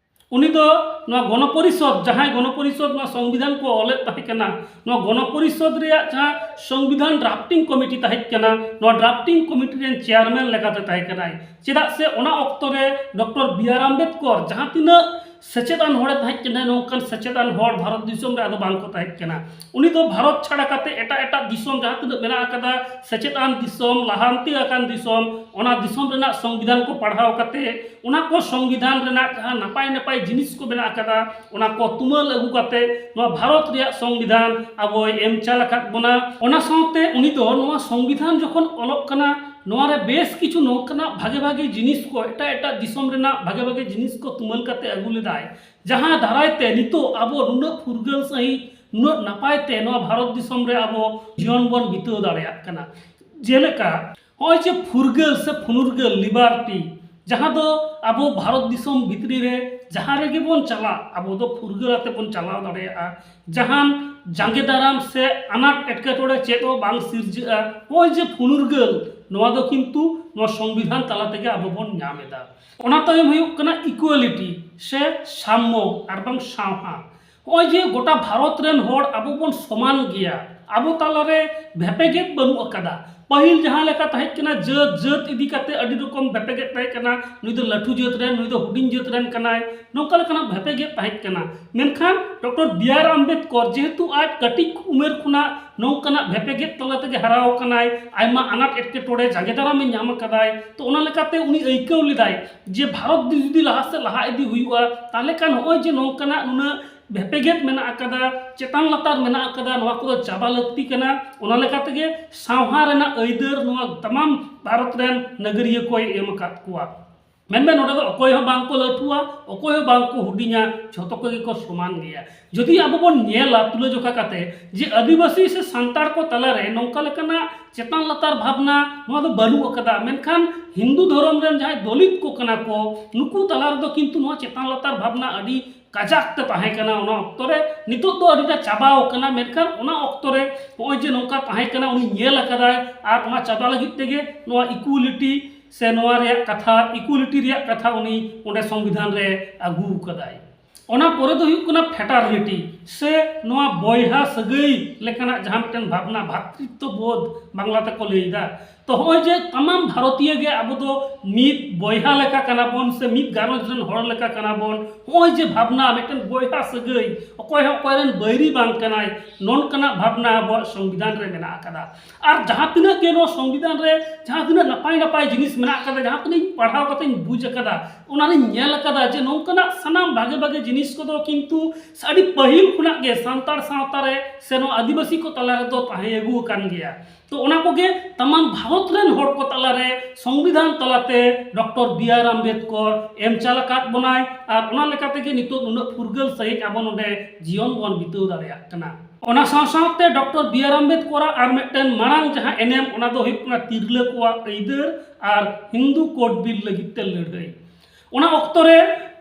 ᱩᱱᱤ ᱫᱚ ᱱᱚᱣᱟ ᱜᱚᱱᱚ ᱯᱚᱨᱤᱥᱚᱫᱽ, ᱡᱟᱦᱟᱸᱭ ᱜᱚᱱᱚ ᱯᱚᱨᱤᱥᱚᱫᱽ ᱱᱚᱣᱟ ᱥᱚᱝᱵᱤᱫᱷᱟᱱ ᱠᱚ ᱚᱞᱮᱫ ᱛᱟᱦᱮᱸ ᱠᱟᱱᱟ, ᱱᱚᱣᱟ ᱜᱚᱱᱚ ᱯᱚᱨᱤᱥᱚᱫᱽ ᱨᱮᱭᱟᱜ ᱡᱟᱦᱟᱸ ᱥᱚᱝᱵᱤᱫᱷᱟᱱ ᱰᱨᱟᱯᱴᱤᱝ ᱠᱚᱢᱤᱴᱤ ᱛᱟᱦᱮᱸ ᱠᱟᱱᱟ, ᱱᱚᱣᱟ ᱰᱨᱟᱯᱴᱤᱝ ᱠᱚᱢᱤᱴᱤ ᱨᱮᱱ ᱪᱮᱭᱟᱨᱢᱮᱱ ᱞᱮᱠᱟᱛᱮ ᱛᱟᱦᱮᱸ ᱠᱟᱱᱟᱭ᱾ ᱪᱮᱫᱟᱜ ᱥᱮ ᱚᱱᱟ ᱚᱠᱛᱚ ᱨᱮ ᱰᱚᱠᱴᱚᱨ ᱵᱤ ᱟᱨ ᱟᱢᱵᱮᱫᱠᱚᱨ ᱡᱟᱦᱟᱸ ᱛᱤᱱᱟᱹᱜ ᱥᱮᱪᱮᱫ ᱟᱱ ᱦᱚᱲᱮ ᱛᱟᱦᱮᱸ ᱠᱟᱱᱟ, ᱱᱚᱝᱠᱟᱱ ᱥᱮᱪᱮᱫ ᱟᱱ ᱦᱚᱲ ᱵᱷᱟᱨᱚᱛ ᱫᱤᱥᱚᱢ ᱨᱮ ᱟᱫᱚ ᱵᱟᱝ ᱠᱚ ᱛᱟᱦᱮᱸ ᱠᱟᱱᱟ᱾ ᱩᱱᱤ ᱫᱚ ᱵᱷᱟᱨᱚᱛ ᱪᱷᱟᱲᱟ ᱠᱟᱛᱮ ᱮᱴᱟᱜ ᱮᱴᱟᱜ ᱫᱤᱥᱚᱢ ᱡᱟᱦᱟᱸ ᱛᱤᱱᱟᱹᱜ ᱢᱮᱱᱟᱜ ᱟᱠᱟᱫᱟ, ᱥᱮᱪᱮᱫ ᱟᱱ ᱫᱤᱥᱚᱢ, ᱞᱟᱦᱟᱱᱛᱤ ᱟᱠᱟᱱ ᱫᱤᱥᱚᱢ, ᱚᱱᱟ ᱫᱤᱥᱚᱢ ᱨᱮᱱᱟᱜ ᱥᱚᱝᱵᱤᱫᱷᱟᱱ ᱠᱚ ᱯᱟᱲᱦᱟᱣ ᱠᱟᱛᱮ, ᱚᱱᱟ ᱠᱚ ᱥᱚᱝᱵᱤᱫᱷᱟᱱ ᱨᱮᱱᱟᱜ ᱡᱟᱦᱟᱸ ᱱᱟᱯᱟᱭ ᱱᱟᱯᱟᱭ ᱡᱤᱱᱤᱥ ᱠᱚ ᱢᱮᱱᱟᱜ ᱟᱠᱟᱫᱟ, ᱚᱱᱟ ᱠᱚ ᱛᱩᱢᱟᱹᱞ ᱟᱹᱜᱩ ᱠᱟᱛᱮ ᱱᱚᱣᱟ ᱵᱷᱟᱨᱚᱛ ᱨᱮᱭᱟᱜ ᱥᱚᱝᱵᱤᱫᱷᱟᱱ ᱟᱵᱚᱭ ᱮᱢ ᱪᱟᱞ ᱟᱠᱟᱫ ᱵᱚᱱᱟ᱾ ᱚᱱᱟ ᱥᱟᱶᱛᱮ ᱩᱱᱤ ᱫᱚ ᱱᱚᱣᱟ ᱥᱚᱝᱵᱤᱫᱷᱟᱱ ᱡᱚᱠᱷᱚᱱ ᱚᱞᱚᱜ ᱠᱟᱱᱟ, ᱱᱚᱣᱟ ᱨᱮ ᱵᱮᱥ ᱠᱤᱪᱷᱩ ᱱᱚᱝᱠᱟᱱᱟᱜ ᱵᱷᱟᱜᱮ ᱵᱷᱟᱜᱮ ᱡᱤᱱᱤᱥ ᱠᱚ, ᱮᱴᱟᱜ ᱮᱴᱟᱜ ᱫᱤᱥᱚᱢ ᱨᱮᱱᱟᱜ ᱵᱷᱟᱜᱮ ᱵᱷᱟᱜᱮ ᱡᱤᱱᱤᱥ ᱠᱚ ᱛᱩᱢᱟᱹᱞ ᱠᱟᱛᱮ ᱟᱹᱜᱩ ᱞᱮᱫᱟᱭ, ᱡᱟᱦᱟᱸ ᱫᱟᱨᱟᱭ ᱛᱮ ᱱᱤᱛᱚᱜ ᱟᱵᱚ ᱱᱩᱱᱟᱹᱜ ᱯᱷᱩᱨᱜᱟᱹᱞ ᱥᱟᱺᱦᱤᱡ, ᱱᱩᱱᱟᱹᱜ ᱱᱟᱯᱟᱭ ᱛᱮ ᱱᱚᱣᱟ ᱵᱷᱟᱨᱚᱛ ᱫᱤᱥᱚᱢ ᱨᱮ ᱟᱵᱚ ᱡᱤᱭᱚᱱ ᱵᱚᱱ ᱵᱤᱛᱟᱹᱣ ᱫᱟᱲᱮᱭᱟᱜ ᱠᱟᱱᱟ᱾ ᱡᱮᱞᱮᱠᱟ ᱱᱚᱜᱼᱚᱭ ᱡᱮ ᱯᱷᱩᱨᱜᱟᱹᱞ ᱥᱮ ᱯᱷᱩᱱᱩᱨᱜᱟᱹᱞ, ᱞᱤᱵᱟᱨᱴᱤ, ᱡᱟᱦᱟᱸ ᱫᱚ ᱟᱵᱚ ᱵᱷᱟᱨᱚᱛ ᱫᱤᱥᱚᱢ ᱵᱷᱤᱛᱨᱤ ᱨᱮ ᱡᱟᱦᱟᱸ ᱨᱮᱜᱮ ᱵᱚᱱ ᱪᱟᱞᱟᱜ, ᱟᱵᱚ ᱫᱚ ᱯᱷᱩᱨᱜᱟᱹᱞ ᱟᱛᱮ ᱵᱚᱱ ᱪᱟᱞᱟᱣ ᱫᱟᱲᱮᱭᱟᱜᱼᱟ᱾ ᱡᱟᱦᱟᱱ ᱡᱟᱸᱜᱮ ᱫᱟᱨᱟᱢ ᱥᱮ ᱟᱱᱟᱴ ᱮᱴᱠᱮᱴᱚᱬᱮ ᱪᱮᱫ ᱦᱚᱸ ᱵᱟᱝ ᱥᱤᱨᱡᱟᱹᱜᱼᱟ᱾ ᱱᱚᱜᱼᱚᱭ ᱡᱮ ᱯᱷᱩᱱᱩᱨᱜᱟᱹᱞ, ᱱᱚᱣᱟ ᱫᱚ ᱠᱤᱱᱛᱩ ᱱᱚᱣᱟ ᱥᱚᱝᱵᱤᱫᱷᱟᱱ ᱛᱟᱞᱟ ᱛᱮᱜᱮ ᱟᱵᱚ ᱵᱚᱱ ᱧᱟᱢ ᱮᱫᱟ᱾ ᱚᱱᱟ ᱛᱟᱭᱚᱢ ᱦᱩᱭᱩᱜ ᱠᱟᱱᱟ ᱤᱠᱩᱣᱟᱞᱤᱴᱤ ᱥᱮ ᱥᱟᱢᱢᱚ ᱟᱨ ᱵᱟᱝ ᱥᱟᱶᱦᱟ᱾ ᱱᱚᱜᱼᱚᱭ ᱡᱮ ᱜᱚᱴᱟ ᱵᱷᱟᱨᱚᱛ ᱨᱮᱱ ᱦᱚᱲ ᱟᱵᱚ ᱵᱚᱱ ᱥᱚᱢᱟᱱ ᱜᱮᱭᱟ, ᱟᱵᱚ ᱛᱟᱞᱟᱨᱮ ᱵᱷᱮᱯᱮᱜᱮᱫ ᱵᱟᱹᱱᱩᱜ ᱟᱠᱟᱫᱟ᱾ ᱯᱟᱹᱦᱤᱞ ᱡᱟᱦᱟᱸ ᱞᱮᱠᱟ ᱛᱟᱦᱮᱸ ᱠᱟᱱᱟ, ᱡᱟᱹᱛ ᱡᱟᱹᱛ ᱤᱫᱤ ᱠᱟᱛᱮ ᱟᱹᱰᱤ ᱨᱚᱠᱚᱢ ᱵᱷᱮᱯᱮᱜᱮᱫ ᱛᱟᱦᱮᱸ ᱠᱟᱱᱟ, ᱱᱩᱭ ᱫᱚ ᱞᱟᱹᱴᱩ ᱡᱟᱹᱛ ᱨᱮᱱ, ᱱᱩᱭ ᱫᱚ ᱦᱩᱰᱤᱧ ᱡᱟᱹᱛ ᱨᱮᱱ ᱠᱟᱱᱟᱭ, ᱱᱚᱝᱠᱟ ᱞᱮᱠᱟᱱᱟᱜ ᱵᱷᱮᱯᱮᱜᱮᱫ ᱛᱟᱦᱮᱸ ᱠᱟᱱᱟ᱾ ᱢᱮᱱᱠᱷᱟᱱ ᱰᱚᱠᱴᱚᱨ ᱵᱤ ᱟᱨ ᱟᱢᱵᱮᱫᱠᱚᱨ ᱡᱮᱦᱮᱛᱩ ᱟᱡ ᱠᱟᱹᱴᱤᱡ ᱩᱢᱮᱨ ᱠᱷᱚᱱᱟᱜ ᱱᱚᱝᱠᱟᱱᱟᱜ ᱵᱷᱮᱯᱮᱜᱮᱫ ᱛᱟᱞᱟ ᱛᱮᱜᱮ ᱦᱟᱨᱟ ᱟᱠᱟᱱᱟᱭ, ᱟᱭᱢᱟ ᱟᱱᱟᱴ ᱮᱴᱠᱮᱴᱚᱬᱮ ᱡᱟᱸᱜᱮ ᱫᱟᱨᱟᱢᱮ ᱧᱟᱢ ᱟᱠᱟᱫᱟᱭ, ᱛᱚ ᱚᱱᱟ ᱞᱮᱠᱟᱛᱮ ᱩᱱᱤ ᱟᱹᱭᱠᱟᱹᱣ ᱞᱮᱫᱟᱭ ᱡᱮ ᱵᱷᱟᱨᱚᱛ ᱡᱩᱫᱤ ᱞᱟᱦᱟ ᱥᱮᱫ ᱞᱟᱦᱟ ᱤᱫᱤ ᱦᱩᱭᱩᱜᱼᱟ, ᱛᱟᱦᱚᱞᱮ ᱠᱷᱟᱱ ᱱᱚᱜᱼᱚᱭ ᱡᱮ ᱱᱚᱝᱠᱟᱱᱟᱜ ᱱᱩᱱᱟᱹᱜ ᱵᱷᱮᱯᱮᱜᱮᱫ ᱢᱮᱱᱟᱜ ᱟᱠᱟᱫᱟ, ᱪᱮᱛᱟᱱ ᱞᱟᱛᱟᱨ ᱢᱮᱱᱟᱜ ᱟᱠᱟᱫᱟ, ᱱᱚᱣᱟ ᱠᱚᱫᱚ ᱪᱟᱵᱟ ᱞᱟᱹᱠᱛᱤ ᱠᱟᱱᱟ᱾ ᱚᱱᱟ ᱞᱮᱠᱟ ᱛᱮᱜᱮ ᱥᱟᱶᱦᱟ ᱨᱮᱱᱟᱜ ᱟᱹᱭᱫᱟᱹᱨ ᱱᱚᱣᱟ ᱛᱟᱢᱟᱢ ᱵᱷᱟᱨᱚᱛ ᱨᱮᱱ ᱱᱟᱜᱟᱨᱤᱭᱟᱹ ᱠᱚᱭ ᱮᱢ ᱟᱠᱟᱫ ᱠᱚᱣᱟ᱾ ᱢᱮᱱᱢᱮ, ᱱᱚᱰᱮ ᱫᱚ ᱚᱠᱚᱭ ᱦᱚᱸ ᱵᱟᱝ ᱠᱚ ᱞᱟᱹᱴᱩᱣᱟ, ᱚᱠᱚᱭ ᱦᱚᱸ ᱵᱟᱝ ᱠᱚ ᱦᱩᱰᱤᱧᱟ, ᱡᱷᱚᱛᱚ ᱠᱚᱜᱮ ᱠᱚ ᱥᱚᱢᱟᱱ ᱜᱮᱭᱟ᱾ ᱡᱩᱫᱤ ᱟᱵᱚ ᱵᱚᱱ ᱧᱮᱞᱟ ᱛᱩᱞᱟᱹᱡᱚᱠᱷᱟ ᱠᱟᱛᱮ ᱡᱮ ᱟᱹᱫᱤᱵᱟᱹᱥᱤ ᱥᱮ ᱥᱟᱱᱛᱟᱲ ᱠᱚ ᱛᱟᱞᱟᱨᱮ ᱱᱚᱝᱠᱟ ᱞᱮᱠᱟᱱᱟᱜ ᱪᱮᱛᱟᱱ ᱞᱟᱛᱟᱨ ᱵᱷᱟᱵᱽᱱᱟ, ᱱᱚᱣᱟ ᱫᱚ ᱵᱟᱹᱱᱩᱜ ᱟᱠᱟᱫᱟ᱾ ᱢᱮᱱᱠᱷᱟᱱ ᱦᱤᱱᱫᱩ ᱫᱷᱚᱨᱚᱢ ᱨᱮᱱ ᱡᱟᱦᱟᱸᱭ ᱫᱚᱞᱤᱛ ᱠᱚ ᱠᱟᱱᱟ ᱠᱚ, ᱱᱩᱠᱩ ᱛᱟᱞᱟ ᱨᱮᱫᱚ ᱠᱤᱱᱛᱩ ᱱᱚᱣᱟ ᱪᱮᱛᱟᱱ ᱞᱟᱛᱟᱨ ᱵᱷᱟᱵᱽᱱᱟ ᱟᱹᱰᱤ ᱠᱟᱡᱟᱠ ᱛᱮ ᱛᱟᱦᱮᱸ ᱠᱟᱱᱟ ᱚᱱᱟ ᱚᱠᱛᱚ ᱨᱮ᱾ ᱱᱤᱛᱚᱜ ᱫᱚ ᱟᱹᱰᱤᱴᱟ ᱪᱟᱵᱟᱣ ᱠᱟᱱᱟ, ᱢᱮᱱᱠᱷᱟᱱ ᱚᱱᱟ ᱚᱠᱛᱚ ᱨᱮ ᱱᱚᱜᱼᱚᱭ ᱡᱮ ᱱᱚᱝᱠᱟ ᱛᱟᱦᱮᱸ ᱠᱟᱱᱟ, ᱩᱱᱤ ᱧᱮᱞ ᱟᱠᱟᱫᱟᱭ᱾ ᱟᱨ ᱚᱱᱟ ᱪᱟᱵᱟ ᱞᱟᱹᱜᱤᱫ ᱛᱮᱜᱮ ᱱᱚᱣᱟ ᱤᱠᱩᱣᱟᱞᱤᱴᱤ ᱥᱮ ᱱᱚᱣᱟ ᱨᱮᱭᱟᱜ ᱠᱟᱛᱷᱟ, ᱤᱠᱩᱣᱟᱞᱤᱴᱤ ᱨᱮᱭᱟᱜ ᱠᱟᱛᱷᱟ ᱩᱱᱤ ᱚᱸᱰᱮ ᱥᱚᱝᱵᱤᱫᱷᱟᱱ ᱨᱮ ᱟᱹᱜᱩ ᱟᱠᱟᱫᱟᱭ᱾ ᱚᱱᱟ ᱯᱚᱨᱮ ᱫᱚ ᱦᱩᱭᱩᱜ ᱠᱟᱱᱟ ᱯᱷᱮᱴᱟᱨᱱᱤᱴᱤ, ᱥᱮ ᱱᱚᱣᱟ ᱵᱚᱭᱦᱟ ᱥᱟᱹᱜᱟᱹᱭ ᱞᱮᱠᱟᱱᱟᱜ ᱡᱟᱦᱟᱸ ᱢᱤᱫᱴᱮᱱ ᱵᱷᱟᱵᱽᱱᱟ, ᱵᱷᱟᱛᱨᱤᱛᱛᱚ ᱵᱳᱫᱷ ᱵᱟᱝᱞᱟ ᱛᱮᱠᱚ ᱞᱟᱹᱭ ᱮᱫᱟ᱾ ᱛᱚ ᱦᱚᱸᱜᱼᱚᱭ ᱡᱮ ᱛᱟᱢᱟᱢ ᱵᱷᱟᱨᱚᱛᱤᱭᱚ ᱜᱮ ᱟᱵᱚ ᱫᱚ ᱢᱤᱫ ᱵᱚᱭᱦᱟ ᱞᱮᱠᱟ ᱠᱟᱱᱟ ᱵᱚᱱ ᱥᱮ ᱢᱤᱫ ᱜᱷᱟᱨᱚᱸᱡᱽ ᱨᱮᱱ ᱦᱚᱲ ᱞᱮᱠᱟ ᱠᱟᱱᱟ ᱵᱚᱱ, ᱦᱚᱸᱜᱼᱚᱭ ᱡᱮ ᱵᱷᱟᱵᱽᱱᱟ, ᱢᱤᱫᱴᱮᱱ ᱵᱚᱭᱦᱟ ᱥᱟᱹᱜᱟᱹᱭ, ᱚᱠᱚᱭ ᱦᱚᱸ ᱚᱠᱚᱭ ᱨᱮᱱ ᱵᱟᱹᱭᱨᱤ ᱵᱟᱝ ᱠᱟᱱᱟᱭ, ᱱᱚᱝᱠᱟᱱᱟᱜ ᱵᱷᱟᱵᱽᱱᱟ ᱟᱵᱚᱣᱟᱜ ᱥᱚᱝᱵᱤᱫᱷᱟᱱ ᱨᱮ ᱢᱮᱱᱟᱜ ᱟᱠᱟᱫᱟ᱾ ᱟᱨ ᱡᱟᱦᱟᱸ ᱛᱤᱱᱟᱹᱜ ᱜᱮ ᱱᱚᱣᱟ ᱥᱚᱝᱵᱤᱫᱷᱟᱱ ᱨᱮ ᱡᱟᱦᱟᱸ ᱛᱤᱱᱟᱹᱜ ᱱᱟᱯᱟᱭ ᱱᱟᱯᱟᱭ ᱡᱤᱱᱤᱥ ᱢᱮᱱᱟᱜ ᱟᱠᱟᱫᱟ, ᱡᱟᱦᱟᱸ ᱛᱤᱱᱟᱹᱜ ᱤᱧ ᱯᱟᱲᱦᱟᱣ ᱠᱟᱛᱮᱧ ᱵᱩᱡᱽ ᱟᱠᱟᱫᱟ, ᱚᱱᱟᱨᱤᱧ ᱧᱮᱞ ᱟᱠᱟᱫᱟ ᱡᱮ ᱱᱚᱝᱠᱟᱱᱟᱜ ᱥᱟᱱᱟᱢ ᱵᱷᱟᱜᱮ ᱵᱷᱟᱜᱮ ᱡᱤᱱᱤᱥ ᱠᱚᱫᱚ ᱠᱤᱱᱛᱩ ᱟᱹᱰᱤ ᱯᱟᱹᱦᱤᱞ ᱠᱷᱚᱱᱟᱜ ᱜᱮ ᱥᱟᱱᱛᱟᱲ ᱥᱟᱶᱛᱟ ᱨᱮ ᱥᱮ ᱱᱚᱣᱟ ᱟᱹᱫᱤᱵᱟᱹᱥᱤ ᱠᱚ ᱛᱟᱞᱟ ᱨᱮᱫᱚ ᱛᱟᱦᱮᱸ ᱟᱹᱜᱩ ᱟᱠᱟᱱ ᱜᱮᱭᱟ᱾ ᱛᱚ ᱚᱱᱟ ᱠᱚᱜᱮ ᱛᱟᱢᱟᱢ ᱵᱷᱟᱨᱚᱛ ᱨᱮᱱ ᱦᱚᱲ ᱠᱚ ᱛᱟᱞᱟᱨᱮ ᱥᱚᱝᱵᱤᱫᱷᱟᱱ ᱛᱟᱞᱟᱛᱮ ᱰᱚᱠᱴᱚᱨ ᱵᱤ ᱟᱨ ᱟᱢᱵᱮᱫᱠᱚᱨ ᱮᱢ ᱪᱟᱞ ᱟᱠᱟᱫ ᱵᱚᱱᱟᱭ, ᱟᱨ ᱚᱱᱟ ᱞᱮᱠᱟ ᱛᱮᱜᱮ ᱱᱤᱛᱚᱜ ᱱᱩᱱᱟᱹᱜ ᱯᱷᱩᱨᱜᱟᱹᱞ ᱥᱟᱺᱦᱤᱡ ᱟᱵᱚ ᱱᱚᱰᱮ ᱡᱤᱭᱚᱱ ᱵᱚᱱ ᱵᱤᱛᱟᱹᱣ ᱫᱟᱲᱮᱭᱟᱜ ᱠᱟᱱᱟ᱾ ᱚᱱᱟ ᱥᱟᱶ ᱥᱟᱶᱛᱮ ᱰᱚᱠᱴᱚᱨ ᱵᱤ ᱟᱨ ᱟᱢᱵᱮᱫᱠᱚᱨᱟᱜ ᱟᱨ ᱢᱤᱫᱴᱮᱱ ᱢᱟᱨᱟᱝ ᱡᱟᱦᱟᱸ ᱮᱱᱮᱢ, ᱚᱱᱟ ᱫᱚ ᱦᱩᱭᱩᱜ ᱠᱟᱱᱟ ᱛᱤᱨᱞᱟᱹ ᱠᱚᱣᱟᱜ ᱟᱹᱭᱫᱟᱹᱨ ᱟᱨ ᱦᱤᱱᱫᱩ ᱠᱳᱰ ᱵᱤᱞ ᱞᱟᱹᱜᱤᱫ ᱛᱮ ᱞᱟᱹᱲᱦᱟᱹᱭ᱾ ᱚᱱᱟ ᱚᱠᱛᱚ ᱨᱮ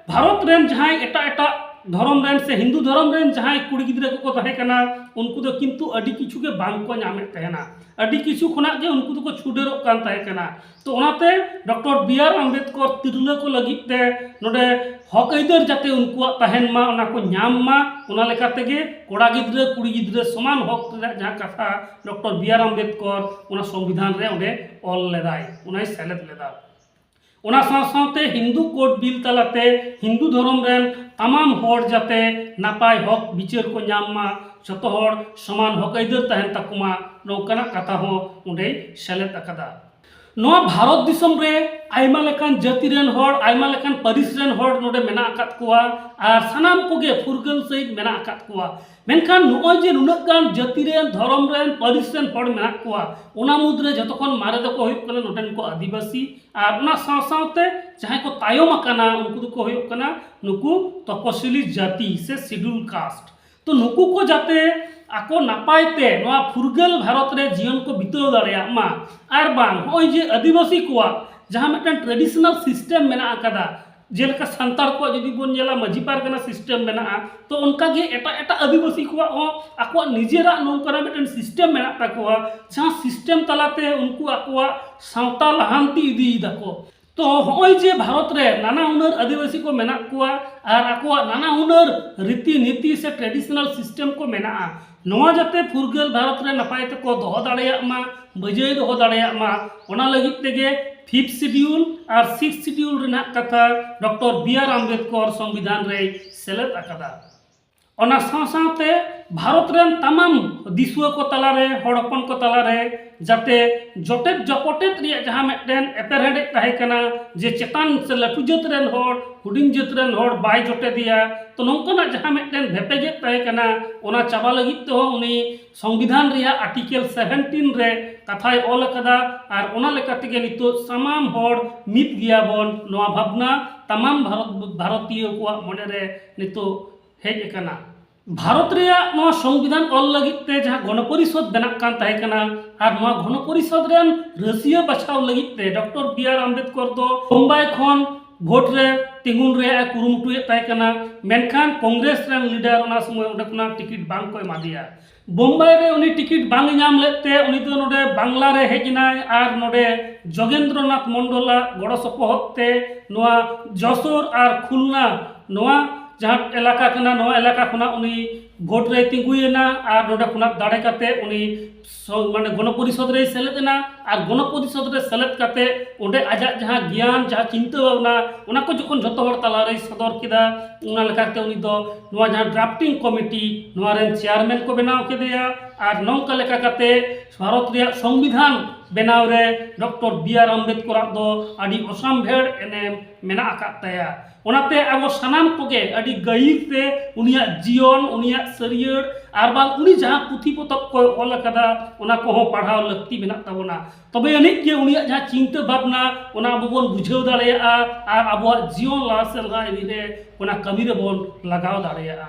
ᱵᱷᱟᱨᱚᱛ ᱨᱮᱱ ᱡᱟᱦᱟᱸᱭ ᱮᱴᱟᱜ ᱮᱴᱟᱜ ᱫᱷᱚᱨᱚᱢ ᱨᱮᱱ ᱥᱮ ᱦᱤᱱᱫᱩ ᱫᱷᱚᱨᱚᱢ ᱨᱮᱱ ᱡᱟᱦᱟᱸᱭ ᱠᱩᱲᱤ ᱜᱤᱫᱽᱨᱟᱹ ᱠᱚᱠᱚ ᱛᱟᱦᱮᱸ ᱠᱟᱱᱟ, ᱩᱱᱠᱩ ᱫᱚ ᱠᱤᱱᱛᱩ ᱟᱹᱰᱤ ᱠᱤᱪᱷᱩ ᱜᱮ ᱵᱟᱝ ᱠᱚ ᱧᱟᱢᱮᱫ ᱛᱟᱦᱮᱱᱟ᱾ ᱟᱹᱰᱤ ᱠᱤᱪᱷᱩ ᱠᱷᱚᱱᱟᱜ ᱜᱮ ᱩᱱᱠᱩ ᱫᱚᱠᱚ ᱪᱷᱩᱰᱟᱹᱨᱚᱜ ᱠᱟᱱ ᱛᱟᱦᱮᱸ ᱠᱟᱱᱟ᱾ ᱛᱚ ᱚᱱᱟᱛᱮ ᱰᱚᱠᱴᱚᱨ ᱵᱤ ᱟᱨ ᱟᱢᱵᱮᱫᱠᱚᱨ ᱛᱤᱨᱞᱟᱹ ᱠᱚ ᱞᱟᱹᱜᱤᱫ ᱛᱮ ᱱᱚᱰᱮ ᱦᱚᱠ ᱟᱹᱭᱫᱟᱹᱨ ᱡᱟᱛᱮ ᱩᱱᱠᱩᱣᱟᱜ ᱛᱟᱦᱮᱱ ᱢᱟ, ᱚᱱᱟ ᱠᱚ ᱧᱟᱢ ᱢᱟ, ᱚᱱᱟ ᱞᱮᱠᱟ ᱛᱮᱜᱮ ᱠᱚᱲᱟ ᱜᱤᱫᱽᱨᱟᱹ ᱠᱩᱲᱤ ᱜᱤᱫᱽᱨᱟᱹ ᱥᱚᱢᱟᱱ ᱦᱚᱠ ᱨᱮᱱᱟᱜ ᱡᱟᱦᱟᱸ ᱠᱟᱛᱷᱟ ᱰᱚᱠᱴᱚᱨ ᱵᱤ ᱟᱨ ᱟᱢᱵᱮᱫᱠᱚᱨ ᱚᱱᱟ ᱥᱚᱝᱵᱤᱫᱷᱟᱱ ᱨᱮ ᱚᱸᱰᱮ ᱚᱞ ᱞᱮᱫᱟᱭ, ᱚᱱᱟᱭ ᱥᱮᱞᱮᱫ ᱞᱮᱫᱟ᱾ ᱚᱱᱟ ᱥᱟᱶ ᱥᱟᱶᱛᱮ ᱦᱤᱱᱫᱩ ᱠᱳᱰ ᱵᱤᱞ ᱛᱟᱞᱟᱛᱮ ᱦᱤᱱᱫᱩ ᱫᱷᱚᱨᱚᱢ ᱨᱮᱱ ᱛᱟᱢᱟᱢ ᱦᱚᱲ ᱡᱟᱛᱮ ᱱᱟᱯᱟᱭ ᱦᱚᱠ ᱵᱤᱪᱟᱹᱨ ᱠᱚ ᱧᱟᱢ ᱢᱟ, ᱡᱚᱛᱚ ᱦᱚᱲ ᱥᱚᱢᱟᱱ ᱦᱚᱠ ᱟᱹᱭᱫᱟᱹᱨ ᱛᱟᱦᱮᱱ ᱛᱟᱠᱚ ᱢᱟ, ᱱᱚᱝᱠᱟᱱᱟᱜ ᱠᱟᱛᱷᱟ ᱦᱚᱸ ᱚᱸᱰᱮᱭ ᱥᱮᱞᱮᱫ ᱟᱠᱟᱫᱟ᱾ ᱱᱚᱣᱟ ᱵᱷᱟᱨᱚᱛ ᱫᱤᱥᱚᱢ ᱨᱮ ᱟᱭᱢᱟ ᱞᱮᱠᱟᱱ ᱡᱟᱹᱛᱤ ᱨᱮᱱ ᱦᱚᱲ, ᱟᱭᱢᱟ ᱞᱮᱠᱟᱱ ᱯᱟᱹᱨᱤᱥ ᱨᱮᱱ ᱦᱚᱲ ᱱᱚᱰᱮ ᱢᱮᱱᱟᱜ ᱟᱠᱟᱫ ᱠᱚᱣᱟ, ᱟᱨ ᱥᱟᱱᱟᱢ ᱠᱚᱜᱮ ᱯᱷᱩᱨᱜᱟᱹᱞ ᱥᱟᱹᱦᱤᱡ ᱢᱮᱱᱟᱜ ᱟᱠᱟᱫ ᱠᱚᱣᱟ᱾ ᱢᱮᱱᱠᱷᱟᱱ ᱱᱚᱜᱼᱚᱭ ᱡᱮ ᱱᱩᱱᱟᱹᱜ ᱜᱟᱱ ᱡᱟᱹᱛᱤ ᱨᱮᱱ, ᱫᱷᱚᱨᱚᱢ ᱨᱮᱱ, ᱯᱟᱹᱨᱤᱥ ᱨᱮᱱ ᱦᱚᱲ ᱢᱮᱱᱟᱜ ᱠᱚᱣᱟ, ᱚᱱᱟ ᱢᱩᱫᱽᱨᱮ ᱡᱚᱛᱚ ᱠᱷᱚᱱ ᱢᱟᱨᱮ ᱫᱚᱠᱚ ᱦᱩᱭᱩᱜ ᱠᱟᱱᱟ ᱱᱚᱰᱮᱱ ᱠᱚ ᱟᱹᱫᱤᱵᱟᱹᱥᱤ, ᱟᱨ ᱚᱱᱟ ᱥᱟᱶ ᱥᱟᱶᱛᱮ ᱡᱟᱦᱟᱸᱭ ᱠᱚ ᱛᱟᱭᱚᱢ ᱟᱠᱟᱱᱟ, ᱩᱱᱠᱩ ᱫᱚᱠᱚ ᱦᱩᱭᱩᱜ ᱠᱟᱱᱟ ᱱᱩᱠᱩ ᱛᱚᱯᱚᱥᱤᱞᱤ ᱡᱟᱹᱛᱤ ᱥᱮ ᱥᱤᱰᱩᱞ ᱠᱟᱥᱴ᱾ ᱛᱚ ᱱᱩᱠᱩ ᱠᱚ ᱡᱟᱛᱮ ᱟᱠᱚ ᱱᱟᱯᱟᱭ ᱛᱮ ᱱᱚᱣᱟ ᱯᱷᱩᱨᱜᱟᱹᱞ ᱵᱷᱟᱨᱚᱛ ᱨᱮ ᱡᱤᱭᱚᱱ ᱠᱚ ᱵᱤᱛᱟᱹᱣ ᱫᱟᱲᱮᱭᱟᱜ ᱢᱟ, ᱟᱨ ᱵᱟᱝ ᱱᱚᱜᱼᱚᱭ ᱡᱮ ᱟᱹᱫᱤᱵᱟᱹᱥᱤ ᱠᱚᱣᱟᱜ ᱡᱟᱦᱟᱸ ᱢᱤᱫᱴᱟᱝ ᱴᱨᱮᱰᱤᱥᱚᱱᱟᱞ ᱥᱤᱥᱴᱮᱢ ᱢᱮᱱᱟᱜ ᱟᱠᱟᱫᱟ, ᱡᱮᱞᱮᱠᱟ ᱥᱟᱱᱛᱟᱲ ᱠᱚᱣᱟᱜ ᱡᱩᱫᱤ ᱵᱚᱱ ᱧᱮᱞᱟ, ᱢᱟᱹᱡᱷᱤ ᱯᱟᱨᱜᱟᱱᱟ ᱥᱤᱥᱴᱮᱢ ᱢᱮᱱᱟᱜᱼᱟ, ᱛᱚ ᱚᱱᱠᱟᱜᱮ ᱮᱴᱟᱜ ᱮᱴᱟᱜ ᱟᱹᱫᱤᱵᱟᱹᱥᱤ ᱠᱚᱣᱟᱜ ᱦᱚᱸ ᱟᱠᱚᱣᱟᱜ ᱱᱤᱡᱮᱨᱟᱜ ᱱᱚᱝᱠᱟᱱᱟᱜ ᱢᱤᱫᱴᱮᱱ ᱥᱤᱥᱴᱮᱢ ᱢᱮᱱᱟᱜ ᱛᱟᱠᱚᱣᱟ, ᱡᱟᱦᱟᱸ ᱥᱤᱥᱴᱮᱢ ᱛᱟᱞᱟᱛᱮ ᱩᱱᱠᱩ ᱟᱠᱚᱣᱟᱜ ᱥᱟᱶᱛᱟ ᱞᱟᱦᱟᱱᱛᱤ ᱤᱫᱤᱭᱮᱫᱟ ᱠᱚ᱾ ᱛᱚ ᱦᱚᱸᱜᱼᱚᱭ ᱡᱮ ᱵᱷᱟᱨᱚᱛ ᱨᱮ ᱱᱟᱱᱟ ᱦᱩᱱᱟᱹᱨ ᱟᱹᱫᱤᱵᱟᱹᱥᱤ ᱠᱚ ᱢᱮᱱᱟᱜ ᱠᱚᱣᱟ ᱟᱨ ᱟᱠᱚᱣᱟᱜ ᱱᱟᱱᱟ ᱦᱩᱱᱟᱹᱨ ᱨᱤᱛᱤ ᱱᱤᱛᱤ ᱥᱮ ᱴᱨᱮᱰᱤᱥᱚᱱᱟᱞ ᱥᱤᱥᱴᱮᱢ ᱠᱚ ᱢᱮᱱᱟᱜᱼᱟ, ᱱᱚᱣᱟ ᱡᱟᱛᱮ ᱯᱷᱩᱨᱜᱟᱹᱞ ᱵᱷᱟᱨᱚᱛ ᱨᱮ ᱱᱟᱯᱟᱭ ᱛᱮᱠᱚ ᱫᱚᱦᱚ ᱫᱟᱲᱮᱭᱟᱜ ᱢᱟ, ᱵᱟᱹᱡᱟᱹᱭ ᱫᱚᱦᱚ ᱫᱟᱲᱮᱭᱟᱜ ᱢᱟ, ᱚᱱᱟ ᱞᱟᱹᱜᱤᱫ ᱛᱮᱜᱮ ᱯᱷᱤᱯᱛᱷ ᱥᱤᱰᱤᱭᱩᱞ ᱟᱨ ᱥᱤᱠᱥ ᱥᱤᱰᱤᱭᱩᱞ ᱨᱮᱱᱟᱜ ᱠᱟᱛᱷᱟ ᱰᱚᱠᱴᱚᱨ ᱵᱤ ᱟᱨ ᱟᱢᱵᱮᱫᱠᱚᱨ ᱥᱚᱝᱵᱤᱫᱷᱟᱱ ᱨᱮᱭ ᱥᱮᱞᱮᱫ ᱟᱠᱟᱫᱟ᱾ ᱚᱱᱟ ᱥᱟᱶ ᱥᱟᱶᱛᱮ ᱵᱷᱟᱨᱚᱛ ᱨᱮᱱ ᱛᱟᱢᱟᱢ ᱫᱤᱥᱩᱣᱟᱹ ᱠᱚ ᱛᱟᱞᱟᱨᱮ, ᱦᱚᱲ ᱦᱚᱯᱚᱱ ᱠᱚ ᱛᱟᱞᱟᱨᱮ ᱡᱟᱛᱮ ᱡᱚᱴᱮᱫ ᱡᱚᱯᱚᱴᱮᱫ ᱨᱮᱭᱟᱜ ᱡᱟᱦᱟᱸ ᱢᱤᱫᱴᱮᱱ ᱮᱯᱮᱨᱦᱮᱸᱰᱮᱡ ᱛᱟᱦᱮᱸ ᱠᱟᱱᱟ, ᱡᱮ ᱪᱮᱛᱟᱱ ᱥᱮ ᱞᱟᱹᱴᱩ ᱡᱟᱹᱛ ᱨᱮᱱ ᱦᱚᱲ ᱦᱩᱰᱤᱧ ᱡᱟᱹᱛ ᱨᱮᱱ ᱦᱚᱲ ᱵᱟᱭ ᱡᱚᱴᱮᱫᱮᱭᱟ, ᱛᱚ ᱱᱚᱝᱠᱟᱱᱟᱜ ᱡᱟᱦᱟᱸ ᱢᱤᱫᱴᱮᱱ ᱵᱷᱮᱯᱮᱜᱮᱫ ᱛᱟᱦᱮᱸ ᱠᱟᱱᱟ, ᱚᱱᱟ ᱪᱟᱵᱟ ᱞᱟᱹᱜᱤᱫ ᱛᱮᱦᱚᱸ ᱩᱱᱤ ᱥᱚᱝᱵᱤᱫᱷᱟᱱ ᱨᱮᱭᱟᱜ ᱟᱨᱴᱤᱠᱮᱞ ᱥᱮᱵᱷᱮᱱᱴᱤᱱ ᱨᱮ ᱠᱟᱛᱷᱟᱭ ᱚᱞ ᱟᱠᱟᱫᱟ᱾ ᱟᱨ ᱚᱱᱟ ᱞᱮᱠᱟ ᱛᱮᱜᱮ ᱱᱤᱛᱚᱜ ᱥᱟᱱᱟᱢ ᱦᱚᱲ ᱢᱤᱫ ᱜᱮᱭᱟᱵᱚᱱ, ᱱᱚᱣᱟ ᱵᱷᱟᱵᱽᱱᱟ ᱛᱟᱢᱟᱢ ᱵᱷᱟᱨᱚᱛ ᱵᱷᱟᱨᱚᱛᱤᱭᱚ ᱠᱚᱣᱟᱜ ᱢᱚᱱᱮᱨᱮ ᱱᱤᱛᱚᱜ ᱦᱮᱡ ᱟᱠᱟᱱᱟ᱾ ᱵᱷᱟᱨᱚᱛ ᱨᱮᱭᱟᱜ ᱱᱚᱣᱟ ᱥᱚᱝᱵᱤᱫᱷᱟᱱ ᱚᱞ ᱞᱟᱹᱜᱤᱫ ᱛᱮ ᱡᱟᱦᱟᱸ ᱜᱚᱱᱚᱯᱚᱨᱤᱥᱚᱫ ᱵᱮᱱᱟᱜ ᱠᱟᱱ ᱛᱟᱦᱮᱸ ᱠᱟᱱᱟ, ᱟᱨ ᱱᱚᱣᱟ ᱜᱚᱱᱚᱯᱚᱨᱤᱥᱚᱫ ᱨᱮᱱ ᱨᱟᱹᱥᱤᱭᱟᱹ ᱵᱟᱪᱷᱟᱣ ᱞᱟᱹᱜᱤᱫ ᱛᱮ ᱰᱚᱠᱴᱚᱨ ᱵᱤ ᱟᱨ ᱟᱢᱵᱮᱫᱠᱚᱨ ᱫᱚ ᱵᱳᱢᱵᱟᱭ ᱠᱷᱚᱱ ᱵᱷᱳᱴ ᱨᱮ ᱛᱤᱸᱜᱩᱱ ᱨᱮᱭᱟᱜ ᱮ ᱠᱩᱨᱩᱢᱩᱴᱩᱭᱮᱫ ᱛᱟᱦᱮᱸ ᱠᱟᱱᱟ, ᱢᱮᱱᱠᱷᱟᱱ ᱠᱚᱝᱜᱨᱮᱥ ᱨᱮᱱ ᱞᱤᱰᱟᱨ ᱚᱱᱟ ᱥᱚᱢᱚᱭ ᱚᱸᱰᱮ ᱠᱷᱚᱱᱟᱜ ᱴᱤᱠᱤᱴ ᱵᱟᱝ ᱠᱚ ᱮᱢᱟ ᱫᱮᱭᱟ᱾ ᱵᱳᱢᱵᱟᱭ ᱨᱮ ᱩᱱᱤ ᱴᱤᱠᱤᱴ ᱵᱟᱝ ᱮ ᱧᱟᱢ ᱞᱮᱫ ᱛᱮ ᱩᱱᱤ ᱫᱚ ᱱᱚᱰᱮ ᱵᱟᱝᱞᱟ ᱨᱮ ᱦᱮᱡ ᱮᱱᱟᱭ ᱟᱨ ᱱᱚᱰᱮ ᱡᱚᱜᱮᱱᱫᱨᱚᱱᱟᱛᱷ ᱢᱚᱱᱰᱚᱞᱟᱜ ᱜᱚᱲᱚ ᱥᱚᱯᱚᱦᱚᱫ ᱛᱮ ᱱᱚᱣᱟ ᱡᱚᱥᱳᱨ ᱟᱨ ᱠᱷᱩᱞᱱᱟ, ᱱᱚᱣᱟ ᱡᱟᱦᱟᱸ ᱮᱞᱟᱠᱟ ᱠᱟᱱᱟ, ᱱᱚᱣᱟ ᱮᱞᱟᱠᱟ ᱠᱷᱚᱱᱟᱜ ᱩᱱᱤ ᱵᱷᱳᱴ ᱨᱮᱭ ᱛᱤᱸᱜᱩᱭᱮᱱᱟ ᱟᱨ ᱱᱚᱰᱮ ᱠᱷᱚᱱᱟᱜ ᱫᱟᱲᱮ ᱠᱟᱛᱮ ᱩᱱᱤ ᱥᱚ-, ᱢᱟᱱᱮ ᱜᱚᱱᱚᱯᱚᱨᱤᱥᱚᱫ ᱨᱮᱭ ᱥᱮᱞᱮᱫ ᱮᱱᱟ᱾ ᱟᱨ ᱜᱚᱱᱚᱯᱚᱨᱤᱥᱚᱫ ᱨᱮ ᱥᱮᱞᱮᱫ ᱠᱟᱛᱮ ᱚᱸᱰᱮ ᱟᱡᱟᱜ ᱡᱟᱦᱟᱸ ᱜᱮᱭᱟᱱ, ᱡᱟᱦᱟᱸ ᱪᱤᱱᱛᱟᱹ ᱵᱷᱟᱵᱽᱱᱟ, ᱚᱱᱟ ᱠᱚ ᱡᱚᱠᱷᱚᱱ ᱡᱷᱚᱛᱚ ᱦᱚᱲ ᱛᱟᱞᱟᱨᱮᱭ ᱥᱚᱫᱚᱨ ᱠᱮᱫᱟ, ᱚᱱᱟ ᱞᱮᱠᱟᱛᱮ ᱩᱱᱤ ᱫᱚ ᱱᱚᱣᱟ ᱡᱟᱦᱟᱸ ᱰᱨᱟᱯᱴᱤᱝ ᱠᱚᱢᱤᱴᱤ, ᱱᱚᱣᱟ ᱨᱮᱱ ᱪᱮᱭᱟᱨᱢᱮᱱ ᱠᱚ ᱵᱮᱱᱟᱣ ᱠᱮᱫᱮᱭᱟ᱾ ᱟᱨ ᱱᱚᱝᱠᱟ ᱞᱮᱠᱟ ᱠᱟᱛᱮ ᱵᱷᱟᱨᱚᱛ ᱨᱮᱭᱟᱜ ᱥᱚᱝᱵᱤᱫᱷᱟᱱ ᱵᱮᱱᱟᱣ ᱨᱮ ᱰᱚᱠᱴᱚᱨ ᱵᱤ ᱟᱨ ᱟᱢᱵᱮᱫᱠᱚᱨᱟᱜ ᱫᱚ ᱟᱹᱰᱤ ᱚᱥᱟᱢᱵᱷᱮᱲ ᱮᱱᱮᱢ ᱢᱮᱱᱟᱜ ᱟᱠᱟᱫ ᱛᱟᱭᱟ᱾ ᱚᱱᱟᱛᱮ ᱟᱵᱚ ᱥᱟᱱᱟᱢ ᱠᱚᱜᱮ ᱟᱹᱰᱤ ᱜᱟᱹᱦᱤᱨ ᱛᱮ ᱩᱱᱤᱭᱟᱜ ᱡᱤᱭᱚᱱ, ᱩᱱᱤᱭᱟᱜ ᱥᱟᱹᱨᱭᱟᱹᱲ, ᱟᱨ ᱵᱟᱝ ᱩᱱᱤ ᱡᱟᱦᱟᱸ ᱯᱩᱛᱷᱤ ᱯᱚᱛᱚᱵ ᱠᱚᱭ ᱚᱞ ᱟᱠᱟᱫᱟ, ᱚᱱᱟ ᱠᱚᱦᱚᱸ ᱯᱟᱲᱦᱟᱣ ᱞᱟᱹᱠᱛᱤ ᱢᱮᱱᱟᱜ ᱛᱟᱵᱚᱱᱟ᱾ ᱛᱚᱵᱮ ᱟᱹᱱᱤᱡ ᱜᱮ ᱩᱱᱤᱭᱟᱜ ᱡᱟᱦᱟᱸ ᱪᱤᱱᱛᱟᱹ ᱵᱷᱟᱵᱽᱱᱟ, ᱚᱱᱟ ᱟᱵᱚ ᱵᱚᱱ ᱵᱩᱡᱷᱟᱹᱣ ᱫᱟᱲᱮᱭᱟᱜᱼᱟ ᱟᱨ ᱟᱵᱚᱣᱟᱜ ᱡᱤᱭᱚᱱ ᱞᱟᱦᱟ ᱥᱮᱫ ᱞᱟᱦᱟ ᱤᱫᱤ ᱨᱮ ᱚᱱᱟ ᱠᱟᱹᱢᱤ ᱨᱮᱵᱚᱱ ᱞᱟᱜᱟᱣ ᱫᱟᱲᱮᱭᱟᱜᱼᱟ᱾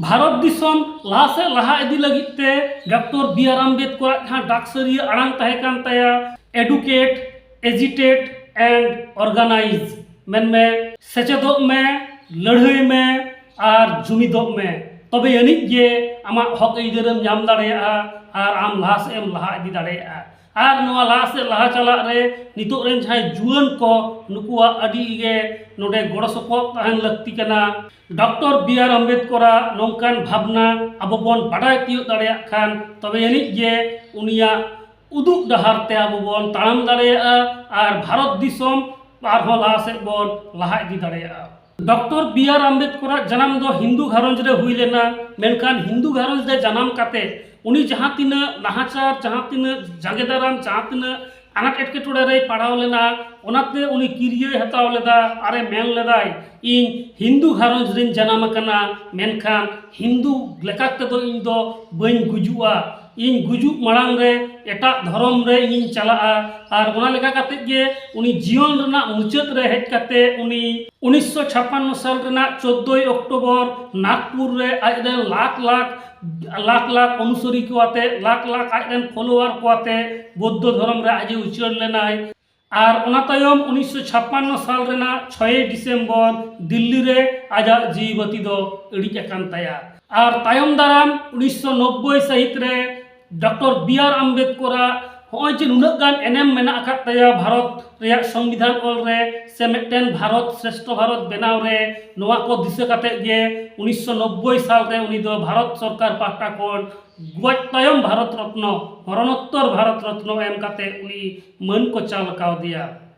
ᱵᱷᱟᱨᱚᱛ ᱫᱤᱥᱚᱢ ᱞᱟᱦᱟ ᱥᱮᱫ ᱞᱟᱦᱟ ᱤᱫᱤ ᱞᱟᱹᱜᱤᱫ ᱛᱮ ᱰᱚᱠᱴᱚᱨ ᱵᱤ ᱟᱨ ᱟᱢᱵᱮᱫᱠᱚᱨᱟᱜ ᱡᱟᱦᱟᱸ ᱰᱟᱠ ᱥᱟᱹᱨᱤᱭᱟᱹ ᱟᱲᱟᱝ ᱛᱟᱦᱮᱸ ᱠᱟᱱ ᱛᱟᱭᱟ, educate, agitate and organize, ᱢᱮᱱᱢᱮ, ᱥᱮᱪᱮᱫᱚᱜ ᱢᱮ, ᱞᱟᱹᱲᱦᱟᱹᱭ ᱢᱮ ᱟᱨ ᱡᱩᱢᱤᱫᱚᱜ ᱢᱮ, ᱛᱚᱵᱮ ᱟᱹᱱᱤᱡ ᱜᱮ ᱟᱢᱟᱜ ᱦᱚᱠ ᱟᱹᱭᱫᱟᱹᱨᱮᱢ ᱧᱟᱢ ᱫᱟᱲᱮᱭᱟᱜᱼᱟ ᱟᱨ ᱟᱢ ᱞᱟᱦᱟ ᱥᱮᱫ ᱮᱢ ᱞᱟᱦᱟ ᱤᱫᱤ ᱫᱟᱲᱮᱭᱟᱜᱼᱟ᱾ ᱟᱨ ᱱᱚᱣᱟ ᱞᱟᱦᱟ ᱥᱮᱫ ᱞᱟᱦᱟ ᱪᱟᱞᱟᱜ ᱨᱮ ᱱᱤᱛᱚᱜ ᱨᱮᱱ ᱡᱟᱦᱟᱸᱭ ᱡᱩᱣᱟᱹᱱ ᱠᱚ, ᱱᱩᱠᱩᱣᱟᱜ ᱟᱹᱰᱤ ᱜᱮ ᱱᱚᱰᱮ ᱜᱚᱲᱚ ᱥᱚᱯᱚᱦᱚᱫ ᱛᱟᱦᱮᱱ ᱞᱟᱹᱠᱛᱤ ᱠᱟᱱᱟ᱾ ᱰᱚᱠᱴᱚᱨ ᱵᱤ ᱟᱨ ᱟᱢᱵᱮᱫᱠᱚᱨᱟᱜ ᱱᱚᱝᱠᱟᱱ ᱵᱷᱟᱵᱽᱱᱟ ᱟᱵᱚ ᱵᱚᱱ ᱵᱟᱰᱟᱭ ᱛᱤᱭᱳᱜ ᱫᱟᱲᱮᱭᱟᱜ ᱠᱷᱟᱱ, ᱛᱚᱵᱮ ᱟᱹᱱᱤᱡ ᱜᱮ ᱩᱱᱤᱭᱟᱜ ᱩᱫᱩᱜ ᱰᱟᱦᱟᱨ ᱛᱮ ᱟᱵᱚ ᱵᱚᱱ ᱛᱟᱲᱟᱢ ᱫᱟᱲᱮᱭᱟᱜᱼᱟ ᱟᱨ ᱵᱷᱟᱨᱚᱛ ᱫᱤᱥᱚᱢ ᱟᱨᱦᱚᱸ ᱞᱟᱦᱟ ᱥᱮᱫ ᱵᱚᱱ ᱞᱟᱦᱟ ᱤᱫᱤ ᱫᱟᱲᱮᱭᱟᱜᱼᱟ᱾ ᱰᱚᱠᱴᱚᱨ ᱵᱤ ᱟᱨ ᱟᱢᱵᱮᱫᱠᱚᱨᱟᱜ ᱡᱟᱱᱟᱢ ᱫᱚ ᱦᱤᱱᱫᱩ ᱜᱷᱟᱨᱚᱸᱡᱽ ᱨᱮ ᱦᱩᱭ ᱞᱮᱱᱟ, ᱢᱮᱱᱠᱷᱟᱱ ᱦᱤᱱᱫᱩ ᱜᱷᱟᱨᱚᱸᱡᱽ ᱨᱮ ᱡᱟᱱᱟᱢ ᱠᱟᱛᱮ ᱩᱱᱤ ᱡᱟᱦᱟᱸ ᱛᱤᱱᱟᱹᱜ ᱱᱟᱦᱟᱪᱟᱨ, ᱡᱟᱦᱟᱸ ᱛᱤᱱᱟᱹᱜ ᱡᱟᱸᱜᱮ ᱫᱟᱨᱟᱢ, ᱡᱟᱦᱟᱸ ᱛᱤᱱᱟᱹᱜ ᱟᱱᱟᱴ ᱮᱴᱠᱮᱴᱚᱬᱮ ᱨᱮᱭ ᱯᱟᱲᱟᱣ ᱞᱮᱱᱟ, ᱚᱱᱟᱛᱮ ᱩᱱᱤ ᱠᱤᱨᱭᱟᱹᱭ ᱦᱟᱛᱟᱣ ᱞᱮᱫᱟ ᱟᱨᱮ ᱢᱮᱱ ᱞᱮᱫᱟᱭ, "ᱤᱧ ᱦᱤᱱᱫᱩ ᱜᱷᱟᱨᱚᱸᱡᱽ ᱨᱤᱧ ᱡᱟᱱᱟᱢ ᱟᱠᱟᱱᱟ, ᱢᱮᱱᱠᱷᱟᱱ ᱦᱤᱱᱫᱩ ᱞᱮᱠᱟ ᱛᱮᱫᱚ ᱤᱧ ᱫᱚ ᱵᱟᱹᱧ ᱜᱩᱡᱩᱜᱼᱟ, ᱤᱧ ᱜᱩᱡᱩᱜ ᱢᱟᱲᱟᱝ ᱨᱮ ᱮᱴᱟᱜ ᱫᱷᱚᱨᱚᱢ ᱨᱮ ᱤᱧᱤᱧ ᱪᱟᱞᱟᱜᱼᱟ᱾" ᱟᱨ ᱚᱱᱟ ᱞᱮᱠᱟ ᱠᱟᱛᱮ ᱜᱮ ᱩᱱᱤ ᱡᱤᱭᱚᱱ ᱨᱮᱱᱟᱜ ᱢᱩᱪᱟᱹᱫ ᱨᱮ ᱦᱮᱡ ᱠᱟᱛᱮ ᱩᱱᱤ ᱩᱱᱤᱥᱥᱚ ᱪᱷᱟᱯᱯᱟᱱᱱᱚ ᱥᱟᱞ ᱨᱮᱱᱟᱜ ᱪᱳᱫᱽᱫᱳᱭ ᱚᱠᱴᱳᱵᱚᱨ ᱱᱟᱜᱽᱯᱩᱨ ᱨᱮ ᱟᱡ ᱨᱮᱱ ᱞᱟᱠᱷ ᱞᱟᱠᱷ, ᱞᱟᱠᱷ ᱞᱟᱠᱷ ᱚᱱᱩᱥᱚᱨᱤ ᱠᱚ ᱟᱛᱮ, ᱞᱟᱠᱷ ᱞᱟᱠᱷ ᱟᱡ ᱨᱮᱱ ᱯᱷᱚᱞᱳᱣᱟᱨ ᱠᱚ ᱟᱛᱮ ᱵᱳᱫᱽᱫᱷᱚ ᱫᱷᱚᱨᱚᱢ ᱨᱮ ᱟᱡ ᱮ ᱩᱪᱟᱹᱲ ᱞᱮᱱᱟᱭ᱾ ᱟᱨ ᱚᱱᱟ ᱛᱟᱭᱚᱢ ᱩᱱᱤᱥᱥᱚ ᱪᱷᱟᱯᱯᱟᱱᱱᱚ ᱥᱟᱞ ᱨᱮᱱᱟᱜ ᱪᱷᱚᱭᱮᱭ ᱰᱤᱥᱮᱢᱵᱚᱨ ᱫᱤᱞᱞᱤ ᱨᱮ ᱟᱡᱟᱜ ᱡᱤᱣᱤ ᱵᱟᱹᱛᱤ ᱫᱚ ᱤᱲᱤᱡ ᱟᱠᱟᱱ ᱛᱟᱭᱟ᱾ ᱟᱨ ᱛᱟᱭᱚᱢ ᱫᱟᱨᱟᱢ ᱩᱱᱤᱥᱥᱚ ᱱᱚᱵᱵᱳᱭ ᱥᱟᱹᱦᱤᱛ ᱨᱮ ᱰᱚᱠᱴᱚᱨ ᱵᱤ ᱟᱨ ᱟᱢᱵᱮᱫᱠᱚᱨᱟᱜ ᱦᱚᱸᱜᱼᱚᱭ ᱡᱮ ᱱᱩᱱᱟᱹᱜ ᱜᱟᱱ ᱮᱱᱮᱢ ᱢᱮᱱᱟᱜ ᱟᱠᱟᱫ ᱛᱟᱭᱟ ᱵᱷᱟᱨᱚᱛ ᱨᱮᱭᱟᱜ ᱥᱚᱝᱵᱤᱫᱷᱟᱱ ᱚᱞ ᱨᱮ, ᱥᱮ ᱢᱤᱫᱴᱮᱱ ᱵᱷᱟᱨᱚᱛ ᱥᱨᱮᱥᱴᱷᱚ ᱵᱷᱟᱨᱚᱛ ᱵᱮᱱᱟᱣ ᱨᱮ, ᱱᱚᱣᱟ ᱠᱚ ᱫᱤᱥᱟᱹ ᱠᱟᱛᱮ ᱜᱮ ᱩᱱᱤᱥᱥᱚ ᱱᱚᱵᱵᱳᱭ ᱥᱟᱞ ᱨᱮ ᱩᱱᱤ ᱫᱚ ᱵᱷᱟᱨᱚᱛ ᱥᱚᱨᱠᱟᱨ ᱯᱟᱦᱴᱟ ᱠᱷᱚᱱ ᱜᱚᱡ ᱛᱟᱭᱚᱢ ᱵᱷᱟᱨᱚᱛ ᱨᱚᱛᱱᱚ, ᱢᱚᱨᱚᱱᱳᱛᱛᱚᱨ ᱵᱷᱟᱨᱚᱛ ᱨᱚᱛᱱᱚ ᱮᱢ ᱠᱟᱛᱮ ᱩᱱᱤ ᱢᱟᱹᱱ ᱠᱚ ᱪᱟᱞ ᱠᱟᱣᱫᱮᱭᱟ᱾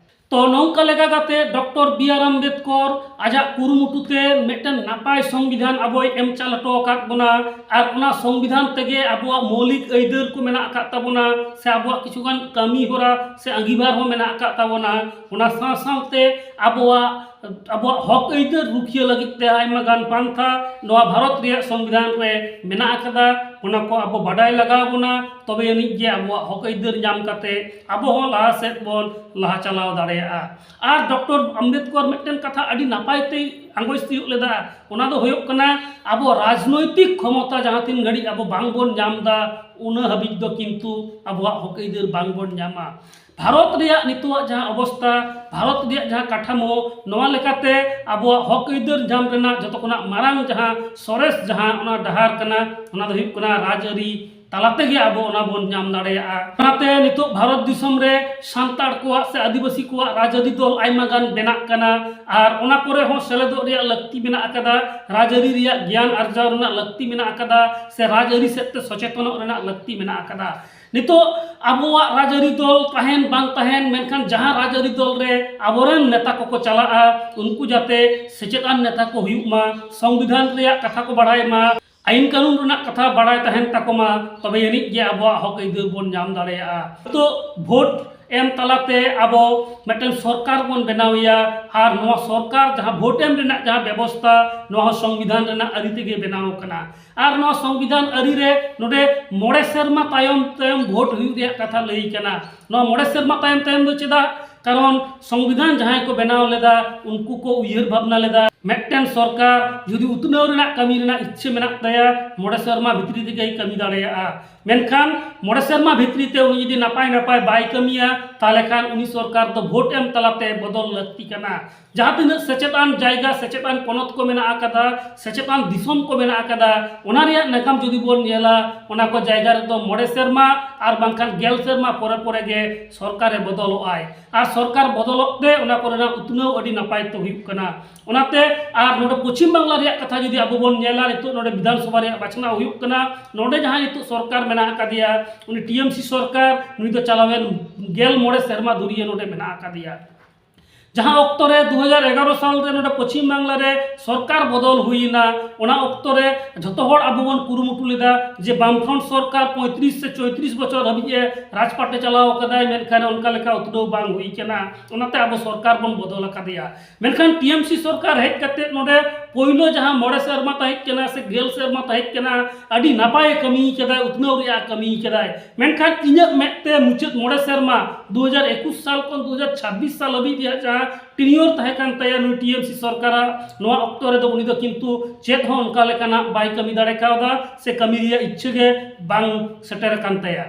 ᱛᱚ, ᱱᱚᱝᱠᱟ ᱞᱮᱠᱟ ᱠᱟᱛᱮ ᱰᱚᱠᱴᱚᱨ ᱵᱤ ᱟᱨ ᱟᱢᱵᱮᱫᱠᱚᱨ ᱟᱡᱟᱜ ᱠᱩᱨᱩᱢᱩᱴᱩ ᱛᱮ ᱢᱤᱫᱴᱮᱱ ᱱᱟᱯᱟᱭ ᱥᱚᱝᱵᱤᱫᱷᱟᱱ ᱟᱵᱚᱭ ᱮᱢ ᱪᱟᱞ ᱦᱚᱴᱚ ᱟᱠᱟᱫ ᱵᱚᱱᱟ᱾ ᱟᱨ ᱚᱱᱟ ᱥᱚᱝᱵᱤᱫᱷᱟᱱ ᱛᱮᱜᱮ ᱟᱵᱚᱣᱟᱜ ᱢᱳᱣᱞᱤᱠ ᱟᱹᱭᱫᱟᱹᱨ ᱠᱚ ᱢᱮᱱᱟᱜ ᱟᱠᱟᱫ ᱛᱟᱵᱚᱱᱟ, ᱥᱮ ᱟᱵᱚᱣᱟᱜ ᱠᱤᱪᱷᱩᱜᱟᱱ ᱠᱟᱹᱢᱤ ᱦᱚᱨᱟ ᱥᱮ ᱟᱸᱜᱤᱵᱷᱟᱨ ᱦᱚᱸ ᱢᱮᱱᱟᱜ ᱟᱠᱟᱫ ᱛᱟᱵᱚᱱᱟ᱾ ᱚᱱᱟ ᱥᱟᱶ ᱥᱟᱶᱛᱮ ᱟᱵᱚᱣᱟᱜ, ᱟᱵᱚᱣᱟᱜ ᱦᱚᱠ ᱟᱹᱭᱫᱟᱹᱨ ᱨᱩᱠᱷᱤᱭᱟᱹ ᱞᱟᱹᱜᱤᱫ ᱛᱮ ᱟᱭᱢᱟ ᱜᱟᱱ ᱯᱟᱱᱛᱷᱟ ᱱᱚᱣᱟ ᱵᱷᱟᱨᱚᱛ ᱨᱮᱭᱟᱜ ᱥᱚᱝᱵᱤᱫᱷᱟᱱ ᱨᱮ ᱢᱮᱱᱟᱜ ᱟᱠᱟᱫᱟ᱾ ᱚᱱᱟ ᱠᱚ ᱟᱵᱚ ᱵᱟᱰᱟᱭ ᱞᱟᱜᱟᱣ ᱵᱚᱱᱟ, ᱛᱚᱵᱮ ᱟᱹᱱᱤᱡ ᱜᱮ ᱟᱵᱚᱣᱟᱜ ᱦᱚᱠ ᱟᱹᱭᱫᱟᱹᱨ ᱧᱟᱢ ᱠᱟᱛᱮ ᱟᱵᱚ ᱦᱚᱸ ᱞᱟᱦᱟ ᱥᱮᱫ ᱵᱚᱱ ᱞᱟᱦᱟ ᱪᱟᱞᱟᱣ ᱫᱟᱲᱮᱭᱟᱜᱼᱟ᱾ ᱟᱨ ᱰᱚᱠᱴᱚᱨ ᱟᱢᱵᱮᱫᱠᱚᱨ ᱢᱤᱫᱴᱮᱱ ᱠᱟᱛᱷᱟ ᱟᱹᱰᱤ ᱱᱟᱯᱟᱭ ᱛᱮᱭ ᱟᱸᱜᱚᱪ ᱛᱤᱭᱳᱜ ᱞᱮᱫᱟ, ᱚᱱᱟ ᱫᱚ ᱦᱩᱭᱩᱜ ᱠᱟᱱᱟ ᱟᱵᱚ ᱨᱟᱡᱽᱱᱳᱭᱛᱤᱠ ᱠᱷᱚᱢᱚᱛᱟ ᱡᱟᱦᱟᱸ ᱛᱤᱱ ᱜᱷᱟᱹᱲᱤᱡ ᱟᱵᱚ ᱵᱟᱝᱵᱚᱱ ᱧᱟᱢ ᱮᱫᱟ, ᱩᱱᱟᱹ ᱦᱟᱹᱵᱤᱡ ᱫᱚ ᱠᱤᱱᱛᱩ ᱟᱵᱚᱣᱟᱜ ᱦᱚᱠ ᱟᱹᱭᱫᱟᱹᱨ ᱵᱟᱝᱵᱚᱱ ᱧᱟᱢᱟ᱾ ᱵᱷᱟᱨᱚᱛ ᱨᱮᱭᱟᱜ ᱱᱤᱛᱚᱜᱟᱜ ᱡᱟᱦᱟᱸ ᱚᱵᱚᱥᱛᱟ, ᱵᱷᱟᱨᱚᱛ ᱨᱮᱭᱟᱜ ᱡᱟᱦᱟᱸ ᱠᱟᱴᱷᱟᱢᱳ, ᱱᱚᱣᱟ ᱞᱮᱠᱟᱛᱮ ᱟᱵᱚᱣᱟᱜ ᱦᱚᱠ ᱟᱹᱭᱫᱟᱹᱨ ᱧᱟᱢ ᱨᱮᱱᱟᱜ ᱡᱚᱛᱚ ᱠᱷᱚᱱᱟᱜ ᱢᱟᱨᱟᱝ ᱡᱟᱦᱟᱸ ᱥᱚᱨᱮᱥ ᱡᱟᱦᱟᱸ ᱚᱱᱟ ᱰᱟᱦᱟᱨ ᱠᱟᱱᱟ, ᱚᱱᱟ ᱫᱚ ᱦᱩᱭᱩᱜ ᱠᱟᱱᱟ ᱨᱟᱡᱽᱟᱹᱨᱤ ᱛᱟᱞᱟ ᱛᱮᱜᱮ ᱟᱵᱚ ᱚᱱᱟ ᱵᱚᱱ ᱧᱟᱢ ᱫᱟᱲᱮᱭᱟᱜᱼᱟ᱾ ᱚᱱᱟᱛᱮ ᱱᱤᱛᱚᱜ ᱵᱷᱟᱨᱚᱛ ᱫᱤᱥᱚᱢ ᱨᱮ ᱥᱟᱱᱛᱟᱲ ᱠᱚᱣᱟᱜ ᱥᱮ ᱟᱹᱫᱤᱵᱟᱹᱥᱤ ᱠᱚᱣᱟᱜ ᱨᱟᱡᱽᱟᱹᱨᱤ ᱫᱚᱞ ᱟᱭᱢᱟ ᱜᱟᱱ ᱵᱮᱱᱟᱜ ᱠᱟᱱᱟ, ᱟᱨ ᱚᱱᱟ ᱠᱚᱨᱮ ᱦᱚᱸ ᱥᱮᱞᱮᱫᱚᱜ ᱨᱮᱭᱟᱜ ᱞᱟᱹᱠᱛᱤ ᱢᱮᱱᱟᱜ ᱟᱠᱟᱫᱟ, ᱨᱟᱡᱽᱟᱹᱨᱤ ᱨᱮᱭᱟᱜ ᱜᱮᱭᱟᱱ ᱟᱨᱡᱟᱣ ᱨᱮᱱᱟᱜ ᱞᱟᱹᱠᱛᱤ ᱢᱮᱱᱟᱜ ᱟᱠᱟᱫᱟ, ᱥᱮ ᱨᱟᱡᱽᱟᱹᱨᱤ ᱥᱮᱫ ᱛᱮ ᱥᱚᱪᱮᱛᱚᱱᱚᱜ ᱨᱮᱱᱟᱜ ᱞᱟᱹᱠᱛᱤ ᱢᱮᱱᱟᱜ ᱟᱠᱟᱫᱟ᱾ ᱱᱤᱛᱚᱜ ᱟᱵᱚᱣᱟᱜ ᱨᱟᱡᱽᱟᱹᱨᱤ ᱫᱚᱞ ᱛᱟᱦᱮᱱ ᱵᱟᱝ ᱛᱟᱦᱮᱱ, ᱢᱮᱱᱠᱷᱟᱱ ᱡᱟᱦᱟᱸ ᱨᱟᱡᱽᱟᱹᱨᱤ ᱫᱚᱞ ᱨᱮ ᱟᱵᱚᱨᱮᱱ ᱱᱮᱛᱟ ᱠᱚᱠᱚ ᱪᱟᱞᱟᱜᱼᱟ, ᱩᱱᱠᱩ ᱡᱟᱛᱮ ᱥᱮᱪᱮᱫ ᱟᱱ ᱱᱮᱛᱟ ᱠᱚ ᱦᱩᱭᱩᱜ ᱢᱟ, ᱥᱚᱝᱵᱤᱫᱷᱟᱱ ᱨᱮᱭᱟᱜ ᱠᱟᱛᱷᱟ ᱠᱚ ᱵᱟᱲᱟᱭ ᱢᱟ, ᱟᱹᱭᱤᱱ ᱠᱟᱹᱱᱩᱱ ᱨᱮᱱᱟᱜ ᱠᱟᱛᱷᱟ ᱵᱟᱲᱟᱭ ᱛᱟᱦᱮᱱ ᱛᱟᱠᱚ ᱢᱟ, ᱛᱚᱵᱮ ᱟᱹᱱᱤᱡ ᱜᱮ ᱟᱵᱚᱣᱟᱜ ᱦᱚᱠ ᱟᱹᱭᱫᱟᱹᱨ ᱵᱚᱱ ᱧᱟᱢ ᱫᱟᱲᱮᱭᱟᱜᱼᱟ᱾ ᱱᱤᱛᱚᱜ ᱵᱷᱳᱴ ᱮᱢ ᱛᱟᱞᱟᱛᱮ ᱟᱵᱚ ᱢᱤᱫᱴᱮᱱ ᱥᱚᱨᱠᱟᱨ ᱵᱚᱱ ᱵᱮᱱᱟᱣᱮᱭᱟ, ᱟᱨ ᱱᱚᱣᱟ ᱥᱚᱨᱠᱟᱨ ᱡᱟᱦᱟᱸ ᱵᱷᱳᱴ ᱮᱢ ᱨᱮᱱᱟᱜ ᱡᱟᱦᱟᱸ ᱵᱮᱵᱚᱥᱛᱟ, ᱱᱚᱣᱟ ᱦᱚᱸ ᱥᱚᱝᱵᱤᱫᱷᱟᱱ ᱨᱮᱱᱟᱜ ᱟᱹᱨᱤ ᱛᱮᱜᱮ ᱵᱮᱱᱟᱣ ᱠᱟᱱᱟ᱾ ᱟᱨ ᱱᱚᱣᱟ ᱥᱚᱝᱵᱤᱫᱷᱟᱱ ᱟᱹᱨᱤ ᱨᱮ ᱱᱚᱰᱮ ᱢᱚᱬᱮ ᱥᱮᱨᱢᱟ ᱛᱟᱭᱚᱢ ᱛᱟᱭᱚᱢ ᱵᱷᱳᱴ ᱦᱩᱭᱩᱜ ᱨᱮᱭᱟᱜ ᱠᱟᱛᱷᱟ ᱞᱟᱹᱭ ᱠᱟᱱᱟ᱾ ᱱᱚᱣᱟ ᱢᱚᱬᱮ ᱥᱮᱨᱢᱟ ᱛᱟᱭᱚᱢ ᱛᱟᱭᱚᱢ ᱫᱚ ᱪᱮᱫᱟᱜ? ᱠᱟᱨᱚᱱ ᱥᱚᱝᱵᱤᱫᱷᱟᱱ ᱡᱟᱦᱟᱸᱭ ᱠᱚ ᱵᱮᱱᱟᱣ ᱞᱮᱫᱟ, ᱩᱱᱠᱩ ᱠᱚ ᱩᱭᱦᱟᱹᱨ ᱵᱷᱟᱵᱽᱱᱟ ᱞᱮᱫᱟ, ᱢᱤᱫᱴᱮᱱ ᱥᱚᱨᱠᱟᱨ ᱡᱩᱫᱤ ᱩᱛᱱᱟᱹᱣ ᱨᱮᱱᱟᱜ ᱠᱟᱹᱢᱤ ᱨᱮᱱᱟᱜ ᱤᱪᱪᱷᱟᱹ ᱢᱮᱱᱟᱜ ᱛᱟᱭᱟ, ᱢᱚᱬᱮ ᱥᱮᱨᱢᱟ ᱵᱷᱤᱛᱨᱤ ᱨᱮᱜᱮᱭ ᱠᱟᱹᱢᱤ ᱫᱟᱲᱮᱭᱟᱜᱼᱟ᱾ ᱢᱮᱱᱠᱷᱟᱱ ᱢᱚᱬᱮ ᱥᱮᱨᱢᱟ ᱵᱷᱤᱛᱨᱤ ᱛᱮ ᱩᱱᱤ ᱡᱩᱫᱤ ᱱᱟᱯᱟᱭ ᱱᱟᱯᱟᱭ ᱵᱟᱭ ᱠᱟᱹᱢᱤᱭᱟ, ᱛᱟᱦᱚᱞᱮ ᱠᱷᱟᱱ ᱩᱱᱤ ᱥᱚᱨᱠᱟᱨ ᱫᱚ ᱵᱷᱳᱴ ᱮᱢ ᱛᱟᱞᱟᱛᱮ ᱵᱚᱫᱚᱞ ᱞᱟᱹᱠᱛᱤ ᱠᱟᱱᱟ᱾ ᱡᱟᱦᱟᱸ ᱛᱤᱱᱟᱹᱜ ᱥᱮᱪᱮᱫ ᱟᱱ ᱡᱟᱭᱜᱟ, ᱥᱮᱪᱮᱫ ᱟᱱ ᱯᱚᱱᱚᱛ ᱠᱚ ᱢᱮᱱᱟᱜ ᱟᱠᱟᱫᱟ, ᱥᱮᱪᱮᱫ ᱟᱱ ᱫᱤᱥᱚᱢ ᱠᱚ ᱢᱮᱱᱟᱜ ᱟᱠᱟᱫᱟ, ᱚᱱᱟ ᱨᱮᱭᱟᱜ ᱱᱟᱜᱟᱢ ᱡᱩᱫᱤ ᱵᱚᱱ ᱧᱮᱞᱟ, ᱚᱱᱟ ᱠᱚ ᱡᱟᱭᱜᱟ ᱨᱮᱫᱚ ᱢᱚᱬᱮ ᱥᱮᱨᱢᱟ ᱟᱨ ᱵᱟᱝᱠᱷᱟᱱ ᱜᱮᱞ ᱥᱮᱨᱢᱟ ᱯᱚᱨᱮ ᱯᱚᱨᱮ ᱜᱮ ᱥᱚᱨᱠᱟᱨᱮ ᱵᱚᱫᱚᱞᱚᱜ ᱟᱭ᱾ ᱟᱨ ᱥᱚᱨᱠᱟᱨ ᱵᱚᱫᱚᱞᱚᱜ ᱛᱮ ᱚᱱᱟ ᱠᱚᱨᱮᱱᱟᱜ ᱩᱛᱱᱟᱹᱣ ᱟᱹᱰᱤ ᱱᱟᱯᱟᱭ ᱛᱮ ᱦᱩᱭᱩᱜ ᱠᱟᱱᱟ᱾ ᱚᱱᱟᱛᱮ ᱟᱨ ᱱᱚᱰᱮ ᱯᱚᱪᱷᱤᱢ ᱵᱟᱝᱞᱟ ᱨᱮᱭᱟᱜ ᱠᱟᱛᱷᱟ ᱡᱩᱫᱤ ᱟᱵᱚ ᱵᱚᱱ ᱧᱮᱞᱟ, ᱱᱤᱛᱚᱜ ᱱᱚᱰᱮ ᱵᱤᱫᱷᱟᱱ ᱥᱚᱵᱷᱟ ᱨᱮᱭᱟᱜ ᱵᱟᱪᱷᱱᱟᱣ ᱦᱩᱭᱩᱜ ᱠᱟᱱᱟ, ᱱᱚᱰᱮ ᱡᱟᱦᱟᱸᱭ ᱱᱤᱛᱚᱜ ᱥᱚᱨᱠᱟᱨ ᱢᱮᱱᱟᱜ ᱟᱠᱟᱫᱮᱭᱟ, ᱩᱱᱤ ᱴᱤ ᱮᱢ ᱥᱤ ᱥᱚᱨᱠᱟᱨ, ᱱᱩᱭ ᱫᱚ ᱪᱟᱞᱟᱣᱮᱱ ᱜᱮᱞ ᱢᱚᱬᱮ ᱥᱮᱨᱢᱟ ᱫᱷᱩᱨᱤᱭᱟᱹ ᱱᱚᱰᱮ ᱢᱮᱱᱟᱜ ᱟᱠᱟᱫᱮᱭᱟ᱾ ᱡᱟᱦᱟᱸ ᱚᱠᱛᱚ ᱨᱮ ᱫᱩ ᱦᱟᱡᱟᱨ ᱮᱜᱟᱨᱚ ᱥᱟᱞ ᱨᱮ ᱱᱚᱰᱮ ᱯᱚᱪᱷᱤᱢ ᱵᱟᱝᱞᱟ ᱨᱮ ᱥᱚᱨᱠᱟᱨ ᱵᱚᱫᱚᱞ ᱦᱩᱭᱮᱱᱟ, ᱚᱱᱟ ᱚᱠᱛᱚ ᱨᱮ ᱡᱷᱚᱛᱚ ᱦᱚᱲ ᱟᱵᱚ ᱵᱚᱱ ᱠᱩᱨᱩᱢᱩᱴᱩ ᱞᱮᱫᱟ ᱡᱮ ᱵᱟᱢᱯᱷᱨᱚᱱᱴ ᱥᱚᱨᱠᱟᱨ ᱯᱚᱸᱭᱛᱨᱤᱥ ᱥᱮ ᱪᱚᱭᱛᱨᱤᱥ ᱵᱚᱪᱷᱚᱨ ᱦᱟᱹᱵᱤᱡ ᱮ ᱨᱟᱡᱽᱯᱟᱴ ᱮ ᱪᱟᱞᱟᱣ ᱟᱠᱟᱫᱟᱭ, ᱢᱮᱱᱠᱷᱟᱱ ᱚᱱᱠᱟ ᱞᱮᱠᱟ ᱩᱛᱱᱟᱹᱣ ᱵᱟᱝ ᱦᱩᱭ ᱠᱟᱱᱟ᱾ ᱚᱱᱟᱛᱮ ᱟᱵᱚ ᱥᱚᱨᱠᱟᱨ ᱵᱚᱱ ᱵᱚᱫᱚᱞ ᱟᱠᱟᱫᱮᱭᱟ᱾ ᱢᱮᱱᱠᱷᱟᱱ ᱴᱤ ᱮᱢ ᱥᱤ ᱥᱚᱨᱠᱟᱨ ᱦᱮᱡ ᱠᱟᱛᱮ ᱱᱚᱰᱮ ᱯᱳᱭᱞᱳ ᱡᱟᱦᱟᱸ ᱢᱚᱬᱮ ᱥᱮᱨᱢᱟ ᱛᱟᱦᱮᱸ ᱠᱟᱱᱟ ᱥᱮ ᱜᱮᱞ ᱥᱮᱨᱢᱟ ᱛᱟᱦᱮᱸ ᱠᱟᱱᱟ, ᱟᱹᱰᱤ ᱱᱟᱯᱟᱭᱮ ᱠᱟᱹᱢᱤ ᱠᱟᱫᱟᱭ, ᱩᱛᱱᱟᱹᱣ ᱨᱮᱭᱟᱜ ᱠᱟᱹᱢᱤ ᱠᱟᱫᱟᱭ᱾ ᱢᱮᱱᱠᱷᱟᱱ ᱤᱧᱟᱹᱜ ᱢᱮᱫ ᱛᱮ ᱢᱩᱪᱟᱹᱫ ᱢᱚᱬᱮ ᱥᱮᱨᱢᱟ, ᱫᱩ ᱦᱟᱡᱟᱨ ᱮᱠᱩᱥ ᱥᱟᱞ ᱠᱷᱚᱱ ᱫᱩ ᱦᱟᱡᱟᱨ ᱪᱷᱟᱵᱵᱤᱥ ᱥᱟᱞ ᱦᱟᱹᱵᱤᱡ ᱨᱮᱭᱟᱜ ᱡᱟᱦᱟᱸ tenure ᱛᱟᱦᱮᱸ ᱠᱟᱱ ᱛᱟᱭᱟ ᱱᱩᱭ ᱴᱤ ᱮᱢ ᱥᱤ ᱥᱚᱨᱠᱟᱨᱟᱜ, ᱱᱚᱣᱟ ᱚᱠᱛᱚ ᱨᱮᱫᱚ ᱩᱱᱤ ᱫᱚ ᱠᱤᱱᱛᱩ ᱪᱮᱫ ᱦᱚᱸ ᱚᱱᱠᱟ ᱞᱮᱠᱟᱱᱟᱜ ᱵᱟᱭ ᱠᱟᱹᱢᱤ ᱫᱟᱲᱮ ᱠᱟᱣᱫᱟ ᱥᱮ ᱠᱟᱹᱢᱤ ᱨᱮᱭᱟᱜ ᱤᱪᱪᱷᱟᱹ ᱜᱮ ᱵᱟᱝ ᱥᱮᱴᱮᱨ ᱟᱠᱟᱱ ᱛᱟᱭᱟ᱾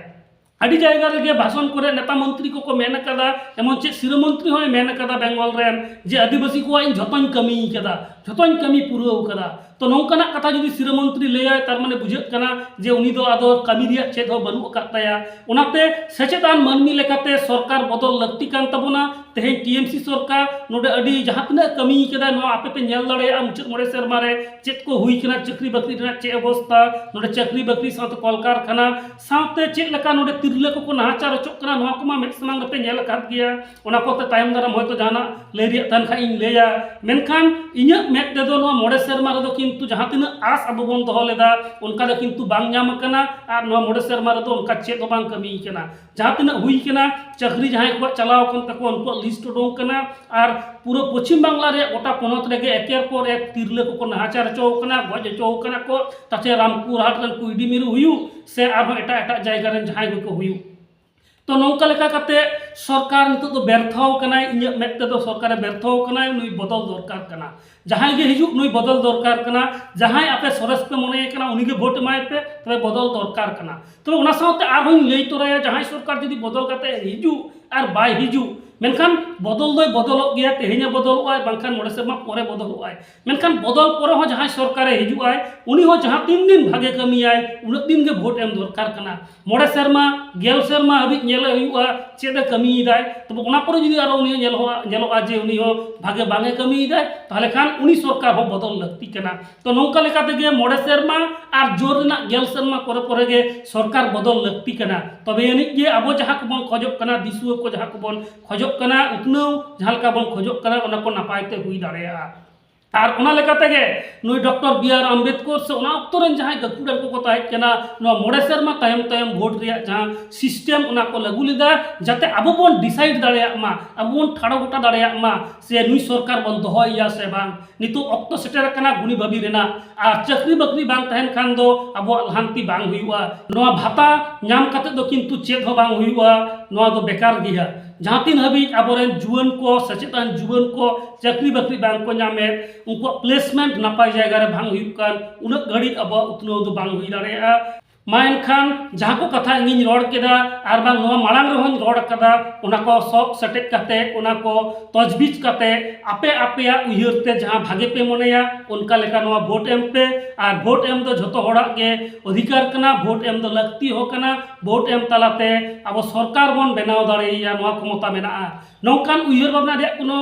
ᱟᱹᱰᱤ ᱡᱟᱭᱜᱟ ᱨᱮᱜᱮ ᱵᱷᱟᱥᱚᱱ ᱠᱚᱨᱮ ᱱᱮᱛᱟ ᱢᱚᱱᱛᱨᱤ ᱠᱚᱠᱚ ᱢᱮᱱ ᱟᱠᱟᱫᱟ, ᱮᱢᱚᱱ ᱪᱮᱫ ᱥᱤᱨᱟᱹ ᱢᱚᱱᱛᱨᱤ ᱦᱚᱸᱭ ᱢᱮᱱ ᱟᱠᱟᱫᱟ ᱵᱮᱝᱜᱚᱞ ᱨᱮᱱ, ᱡᱮ ᱟᱹᱫᱤᱵᱟᱹᱥᱤ ᱠᱚᱣᱟᱜ ᱤᱧ ᱡᱷᱚᱛᱚᱧ ᱠᱟᱹᱢᱤ ᱠᱟᱫᱟ, ᱡᱷᱚᱛᱚᱧ ᱠᱟᱹᱢᱤ ᱯᱩᱨᱟᱹᱣ ᱠᱟᱫᱟ᱾ ᱛᱚ, ᱱᱚᱝᱠᱟᱱᱟᱜ ᱠᱟᱛᱷᱟ ᱡᱩᱫᱤ ᱥᱤᱨᱟᱹ ᱢᱚᱱᱛᱨᱤ ᱞᱟᱹᱭᱟᱭ, ᱛᱟᱨ ᱢᱟᱱᱮ ᱵᱩᱡᱷᱟᱹᱜ ᱠᱟᱱᱟ ᱡᱮ ᱩᱱᱤ ᱫᱚ ᱟᱫᱚ ᱠᱟᱹᱢᱤ ᱨᱮᱭᱟᱜ ᱪᱮᱫ ᱦᱚᱸ ᱵᱟᱹᱱᱩᱜ ᱟᱠᱟᱫ ᱛᱟᱭᱟ᱾ ᱚᱱᱟᱛᱮ ᱥᱮᱪᱮᱫ ᱟᱱ ᱢᱟᱹᱱᱢᱤ ᱞᱮᱠᱟᱛᱮ ᱥᱚᱨᱠᱟᱨ ᱵᱚᱫᱚᱞ ᱞᱟᱹᱠᱛᱤ ᱠᱟᱱ ᱛᱟᱵᱚᱱᱟ᱾ ᱛᱮᱦᱮᱧ ᱴᱤ ᱮᱢ ᱥᱤ ᱥᱚᱨᱠᱟᱨ ᱱᱚᱰᱮ ᱟᱹᱰᱤ ᱡᱟᱦᱟᱸ ᱛᱤᱱᱟᱹᱜ ᱠᱟᱹᱢᱤ ᱠᱟᱫᱟ, ᱱᱚᱣᱟ ᱟᱯᱮ ᱯᱮ ᱧᱮᱞ ᱫᱟᱲᱮᱭᱟᱜᱼᱟ ᱢᱩᱪᱟᱹᱫ ᱢᱚᱬᱮ ᱥᱮᱨᱢᱟ ᱨᱮ ᱪᱮᱫ ᱠᱚ ᱦᱩᱭ ᱠᱟᱱᱟ, ᱪᱟᱹᱠᱨᱤ ᱵᱟᱹᱠᱨᱤ ᱨᱮᱱᱟᱜ ᱪᱮᱫ ᱚᱵᱚᱥᱛᱟ, ᱱᱚᱰᱮ ᱪᱟᱹᱠᱨᱤ ᱵᱟᱹᱠᱨᱤ ᱥᱟᱶᱛᱮ ᱠᱚᱞᱠᱟᱨᱠᱷᱟᱱᱟ ᱥᱟᱶᱛᱮ ᱪᱮᱫ ᱞᱮᱠᱟ ᱱᱚᱰᱮ ᱛᱤᱨᱞᱟᱹ ᱠᱚᱠᱚ ᱱᱟᱦᱟᱪᱟᱨ ᱦᱚᱪᱚᱜ ᱠᱟᱱᱟ, ᱱᱚᱣᱟ ᱠᱚᱢᱟ ᱢᱮᱫ ᱥᱟᱢᱟᱝ ᱨᱮᱯᱮ ᱧᱮᱞ ᱟᱠᱟᱫ ᱜᱮᱭᱟ᱾ ᱚᱱᱟ ᱠᱚᱛᱮ ᱛᱟᱭᱚᱢ ᱫᱟᱨᱟᱢ ᱦᱚᱭᱛᱳ ᱡᱟᱦᱟᱱᱟᱜ ᱞᱟᱹᱭ ᱨᱮᱭᱟᱜ ᱛᱟᱦᱮᱱ ᱠᱷᱟᱱ ᱤᱧ ᱞᱟᱹᱭᱟ᱾ ᱢᱮᱱᱠᱷᱟᱱ ᱤᱧᱟᱹᱜ ᱢᱮᱫ ᱛᱮᱫᱚ ᱱᱚᱣᱟ ᱢᱚᱬᱮ ᱥᱮᱨᱢᱟ ᱨᱮᱫᱚ ᱠᱤᱱᱛᱩ ᱡᱟᱦᱟᱸ ᱛᱤᱱᱟᱹᱜ ᱟᱥ ᱟᱵᱚ ᱵᱚᱱ ᱫᱚᱦᱚ ᱞᱮᱫᱟ, ᱚᱱᱠᱟ ᱫᱚ ᱠᱤᱱᱛᱩ ᱵᱟᱝ ᱧᱟᱢ ᱟᱠᱟᱱᱟ᱾ ᱟᱨ ᱱᱚᱣᱟ ᱢᱚᱬᱮ ᱥᱮᱨᱢᱟ ᱨᱮᱫᱚ ᱚᱱᱠᱟ ᱪᱮᱫ ᱦᱚᱸ ᱵᱟᱝ ᱠᱟᱹᱢᱤ ᱠᱟᱱᱟ᱾ ᱡᱟᱦᱟᱸ ᱛᱤᱱᱟᱹᱜ ᱦᱩᱭ ᱠᱟᱱᱟ, ᱪᱟᱹᱠᱨᱤ ᱡᱟᱦᱟᱸᱭ ᱠᱚᱣᱟᱜ ᱪᱟᱞᱟᱣ ᱟᱠᱟᱱ ᱛᱟᱠᱚᱣᱟ, ᱩᱱᱠᱩᱣᱟᱜ ᱞᱤᱥᱴ ᱩᱰᱩᱝ ᱠᱟᱱᱟ᱾ ᱟᱨ ᱯᱩᱨᱟᱹ ᱯᱚᱪᱷᱤᱢ ᱵᱟᱝᱞᱟ ᱨᱮᱭᱟᱜ ᱜᱚᱴᱟ ᱯᱚᱱᱚᱛ ᱨᱮᱜᱮ ᱮᱠᱮᱨ ᱯᱚᱨ ᱮᱠ ᱛᱤᱨᱞᱟᱹ ᱠᱚᱠᱚ ᱱᱟᱦᱟᱪᱟᱨ ᱦᱚᱪᱚ ᱟᱠᱟᱱᱟ, ᱜᱚᱡ ᱦᱚᱪᱚ ᱟᱠᱟᱱᱟ ᱠᱚ, ᱛᱟᱛᱮ ᱨᱟᱢᱯᱩᱨ ᱦᱟᱴ ᱨᱮᱱ ᱠᱩᱭᱰᱤ ᱢᱤᱨᱩ ᱦᱩᱭᱩᱜ ᱥᱮ ᱟᱨᱦᱚᱸ ᱮᱴᱟᱜ ᱮᱴᱟᱜ ᱡᱟᱭᱜᱟ ᱨᱮᱱ ᱡᱟᱦᱟᱸᱭ ᱠᱚᱠᱚ ᱦᱩᱭᱩᱜ᱾ ᱛᱚ, ᱱᱚᱝᱠᱟ ᱞᱮᱠᱟ ᱠᱟᱛᱮ ᱥᱚᱨᱠᱟᱨ ᱱᱤᱛᱚᱜ ᱫᱚ ᱵᱮᱨᱛᱷᱚ ᱟᱠᱟᱱᱟᱭ᱾ ᱤᱧᱟᱹᱜ ᱢᱮᱫ ᱛᱮᱫᱚ ᱥᱚᱨᱠᱟᱨᱮ ᱵᱮᱨᱛᱷᱚ ᱟᱠᱟᱱᱟᱭ, ᱱᱩᱭ ᱵᱚᱫᱚᱞ ᱫᱚᱨᱠᱟᱨ ᱠᱟᱱᱟ᱾ ᱡᱟᱦᱟᱸᱭ ᱜᱮ ᱦᱤᱡᱩᱜ, ᱱᱩᱭ ᱵᱚᱫᱚᱞ ᱫᱚᱨᱠᱟᱨ ᱠᱟᱱᱟ᱾ ᱡᱟᱦᱟᱸᱭ ᱟᱯᱮ ᱥᱚᱨᱮᱥ ᱯᱮ ᱢᱚᱱᱮᱭᱮ ᱠᱟᱱᱟ, ᱩᱱᱤᱜᱮ ᱵᱷᱳᱴ ᱮᱢᱟᱭ ᱯᱮ, ᱛᱚᱵᱮ ᱵᱚᱫᱚᱞ ᱫᱚᱨᱠᱟᱨ ᱠᱟᱱᱟ᱾ ᱛᱚᱵᱮ ᱚᱱᱟ ᱥᱟᱶᱛᱮ ᱟᱨᱦᱚᱸᱧ ᱞᱟᱹᱭ ᱛᱚᱨᱟᱭᱟ, ᱡᱟᱦᱟᱸᱭ ᱥᱚᱨᱠᱟᱨ ᱡᱩᱫᱤ ᱵᱚᱫᱚᱞ ᱠᱟᱛᱮ ᱦᱤᱡᱩᱜ ᱟᱨ ᱵᱟᱭ ᱦᱤᱡᱩᱜ, ᱢᱮᱱᱠᱷᱟᱱ ᱵᱚᱫᱚᱞ ᱫᱚᱭ ᱵᱚᱫᱚᱞᱚᱜ ᱜᱮᱭᱟ, ᱛᱮᱦᱮᱧᱮ ᱵᱚᱫᱚᱞᱚᱜᱼᱟᱭ, ᱵᱟᱝᱠᱷᱟᱱ ᱢᱚᱬᱮ ᱥᱮᱨᱢᱟ ᱯᱚᱨᱮ ᱵᱚᱫᱚᱞᱚᱜᱼᱟᱭ᱾ ᱢᱮᱱᱠᱷᱟᱱ ᱵᱚᱫᱚᱞ ᱯᱚᱨᱮ ᱦᱚᱸ ᱡᱟᱦᱟᱸᱭ ᱥᱚᱨᱠᱟᱨᱮ ᱦᱤᱡᱩᱜᱼᱟᱭ, ᱩᱱᱤ ᱦᱚᱸ ᱡᱟᱦᱟᱸ ᱛᱤᱱ ᱫᱤᱱ ᱵᱷᱟᱜᱮ ᱠᱟᱹᱢᱤᱭᱟᱭ, ᱩᱱᱟᱹᱜ ᱫᱤᱱ ᱜᱮ ᱵᱷᱳᱴ ᱮᱢ ᱫᱚᱨᱠᱟᱨ ᱠᱟᱱᱟ᱾ ᱢᱚᱬᱮ ᱥᱮᱨᱢᱟ, ᱜᱮᱞ ᱥᱮᱨᱢᱟ ᱦᱟᱹᱵᱤᱡ ᱧᱮᱞᱮ ᱦᱩᱭᱩᱜᱼᱟ ᱪᱮᱫ ᱮ ᱠᱟᱹᱢᱤᱭᱮᱫᱟᱭ᱾ ᱛᱚᱵᱮ ᱚᱱᱟ ᱯᱚᱨᱮ ᱡᱩᱫᱤ ᱟᱨᱚ ᱩᱱᱤ ᱦᱚᱸ ᱧᱮᱞᱚᱜᱼᱟ, ᱧᱮᱞᱚᱜᱼᱟ ᱡᱮ ᱩᱱᱤ ᱦᱚᱸ ᱵᱷᱟᱜᱮ ᱵᱟᱝ ᱮ ᱠᱟᱹᱢᱤᱭᱮᱫᱟᱭ, ᱛᱟᱦᱚᱞᱮ ᱠᱷᱟᱱ ᱩᱱᱤ ᱥᱚᱨᱠᱟᱨ ᱦᱚᱸ ᱵᱚᱫᱚᱞ ᱞᱟᱹᱠᱛᱤ ᱠᱟᱱᱟ᱾ ᱛᱚ, ᱱᱚᱝᱠᱟ ᱞᱮᱠᱟ ᱛᱮᱜᱮ ᱢᱚᱬᱮ ᱥᱮᱨᱢᱟ ᱟᱨ ᱡᱳᱨ ᱨᱮᱱᱟᱜ ᱜᱮᱞ ᱥᱮᱨᱢᱟ ᱯᱚᱨᱮ ᱯᱚᱨᱮ ᱜᱮ ᱥᱚᱨᱠᱟᱨ ᱵᱚᱫᱚᱞ ᱞᱟᱹᱠᱛᱤ ᱠᱟᱱᱟ᱾ ᱛᱚᱵᱮ ᱟᱹᱱᱤᱡ ᱜᱮ ᱟᱵᱚ ᱡᱟᱦᱟᱸ ᱠᱚᱵᱚᱱ ᱠᱷᱚᱡᱚᱜ ᱠᱟᱱᱟ, ᱫᱤᱥᱩᱣᱟᱹ ᱠᱚ ᱡᱟᱦᱟᱸ ᱠᱚᱵᱚᱱ ᱠᱷᱚᱡᱚᱜ ᱠᱟᱱᱟ, ᱩᱛᱱᱟᱹᱣ ᱡᱟᱦᱟᱸ ᱞᱮᱠᱟ ᱵᱚᱱ ᱠᱷᱚᱡᱚᱜ ᱠᱟᱱᱟ, ᱚᱱᱟ ᱠᱚ ᱱᱟᱯᱟᱭ ᱛᱮ ᱦᱩᱭ ᱫᱟᱲᱮᱭᱟᱜᱼᱟ᱾ ᱟᱨ ᱚᱱᱟ ᱞᱮᱠᱟ ᱛᱮᱜᱮ ᱱᱩᱭ ᱰᱚᱠᱴᱚᱨ ᱵᱤ ᱟᱨ ᱟᱢᱵᱮᱫᱠᱚᱨ ᱥᱮ ᱚᱱᱟ ᱚᱠᱛᱚ ᱨᱮᱱ ᱡᱟᱦᱟᱸᱭ ᱜᱟᱹᱠᱷᱩᱲᱟᱱ ᱠᱚᱠᱚ ᱛᱟᱦᱮᱸ ᱠᱟᱱᱟ, ᱱᱚᱣᱟ ᱢᱚᱬᱮ ᱥᱮᱨᱢᱟ ᱛᱟᱭᱚᱢ ᱛᱟᱭᱚᱢ ᱵᱷᱳᱴ ᱨᱮᱭᱟᱜ ᱡᱟᱦᱟᱸ ᱥᱤᱥᱴᱮᱢ, ᱚᱱᱟ ᱠᱚ ᱞᱟᱹᱜᱩ ᱞᱮᱫᱟ, ᱡᱟᱛᱮ ᱟᱵᱚ ᱵᱚᱱ ᱰᱤᱥᱟᱭᱤᱰ ᱫᱟᱲᱮᱭᱟᱜ ᱢᱟ, ᱟᱵᱚ ᱵᱚᱱ ᱴᱷᱟᱲᱚ ᱜᱚᱴᱟ ᱫᱟᱲᱮᱭᱟᱜ ᱢᱟ ᱥᱮ ᱱᱩᱭ ᱥᱚᱨᱠᱟᱨ ᱵᱚᱱ ᱫᱚᱦᱚᱭᱮᱭᱟ ᱥᱮ ᱵᱟᱝ᱾ ᱱᱤᱛᱚᱜ ᱚᱠᱛᱚ ᱥᱮᱴᱮᱨ ᱟᱠᱟᱱᱟ ᱜᱩᱱᱤ ᱵᱷᱟᱹᱵᱤ ᱨᱮᱱᱟᱜ, ᱟᱨ ᱪᱟᱹᱠᱨᱤ ᱵᱟᱹᱠᱨᱤ ᱵᱟᱝ ᱛᱟᱦᱮᱱ ᱠᱷᱟᱱ ᱫᱚ ᱟᱵᱚᱣᱟᱜ ᱞᱟᱦᱟᱱᱛᱤ ᱵᱟᱝ ᱦᱩᱭᱩᱜᱼᱟ᱾ ᱱᱚᱣᱟ ᱵᱷᱟᱛᱟ ᱧᱟᱢ ᱠᱟᱛᱮ ᱫᱚ ᱠᱤᱱᱛᱩ ᱪᱮᱫ ᱦᱚᱸ ᱵᱟᱝ ᱦᱩᱭᱩᱜᱼᱟ, ᱱᱚᱣᱟ ᱫᱚ ᱵᱮᱠᱟᱨ ᱜᱮᱭᱟ᱾ ᱡᱟᱦᱟᱸ ᱛᱤᱱ ᱦᱟᱹᱵᱤᱡ ᱟᱵᱚᱨᱮᱱ ᱡᱩᱣᱟᱹᱱ ᱠᱚ, ᱥᱮᱪᱮᱫ ᱟᱱ ᱡᱩᱣᱟᱹᱱ ᱠᱚ ᱪᱟᱹᱠᱨᱤ ᱵᱟᱹᱠᱨᱤ ᱵᱟᱝ ᱠᱚ ᱧᱟᱢᱮᱫ, ᱩᱱᱠᱩᱣᱟᱜ ᱯᱞᱮᱥᱢᱮᱱᱴ ᱱᱟᱯᱟᱭ ᱡᱟᱭᱜᱟ ᱨᱮ ᱵᱟᱝ ᱦᱩᱭᱩᱜ ᱠᱟᱱ, ᱩᱱᱟᱹᱜ ᱜᱷᱟᱹᱲᱤᱡ ᱟᱵᱚᱣᱟᱜ ᱩᱛᱱᱟᱹᱣ ᱫᱚ ᱵᱟᱝ ᱦᱩᱭ ᱫᱟᱲᱮᱭᱟᱜᱼᱟ᱾ ᱢᱟ ᱮᱱᱠᱷᱟᱱ ᱡᱟᱦᱟᱸ ᱠᱚ ᱠᱟᱛᱷᱟ ᱤᱧᱤᱧ ᱨᱚᱲ ᱠᱮᱫᱟ, ᱟᱨ ᱵᱟᱝ ᱱᱚᱣᱟ ᱢᱟᱲᱟᱝ ᱨᱮᱦᱚᱸᱧ ᱨᱚᱲ ᱠᱟᱫᱟ, ᱚᱱᱟ ᱠᱚ ᱥᱚᱜ ᱥᱮᱴᱮᱡ ᱠᱟᱛᱮ, ᱚᱱᱟ ᱠᱚ ᱛᱚᱡᱽᱵᱤᱡᱽ ᱠᱟᱛᱮ, ᱟᱯᱮ ᱟᱯᱮᱭᱟᱜ ᱩᱭᱦᱟᱹᱨ ᱛᱮ ᱡᱟᱦᱟᱸ ᱵᱷᱟᱜᱮ ᱯᱮ ᱢᱚᱱᱮᱭᱟ, ᱚᱱᱠᱟ ᱞᱮᱠᱟ ᱱᱚᱣᱟ ᱵᱷᱳᱴ ᱮᱢ ᱯᱮ᱾ ᱟᱨ ᱵᱷᱳᱴ ᱮᱢ ᱫᱚ ᱡᱷᱚᱛᱚ ᱦᱚᱲᱟᱜ ᱜᱮ ᱚᱫᱷᱤᱠᱟᱨ ᱠᱟᱱᱟ, ᱵᱷᱳᱴ ᱮᱢ ᱫᱚ ᱞᱟᱹᱠᱛᱤ ᱦᱚᱸ ᱠᱟᱱᱟ᱾ ᱵᱷᱳᱴ ᱮᱢ ᱛᱟᱞᱟᱛᱮ ᱟᱵᱚ ᱥᱚᱨᱠᱟᱨ ᱵᱚᱱ ᱵᱮᱱᱟᱣ ᱫᱟᱲᱮᱭᱟᱭᱟ, ᱱᱚᱣᱟ ᱠᱷᱚᱢᱚᱛᱟ ᱢᱮᱱᱟᱜᱼᱟ᱾ ᱱᱚᱝᱠᱟᱱ ᱩᱭᱦᱟᱹᱨ ᱵᱷᱟᱵᱽᱱᱟ ᱨᱮᱭᱟᱜ ᱠᱳᱱᱳ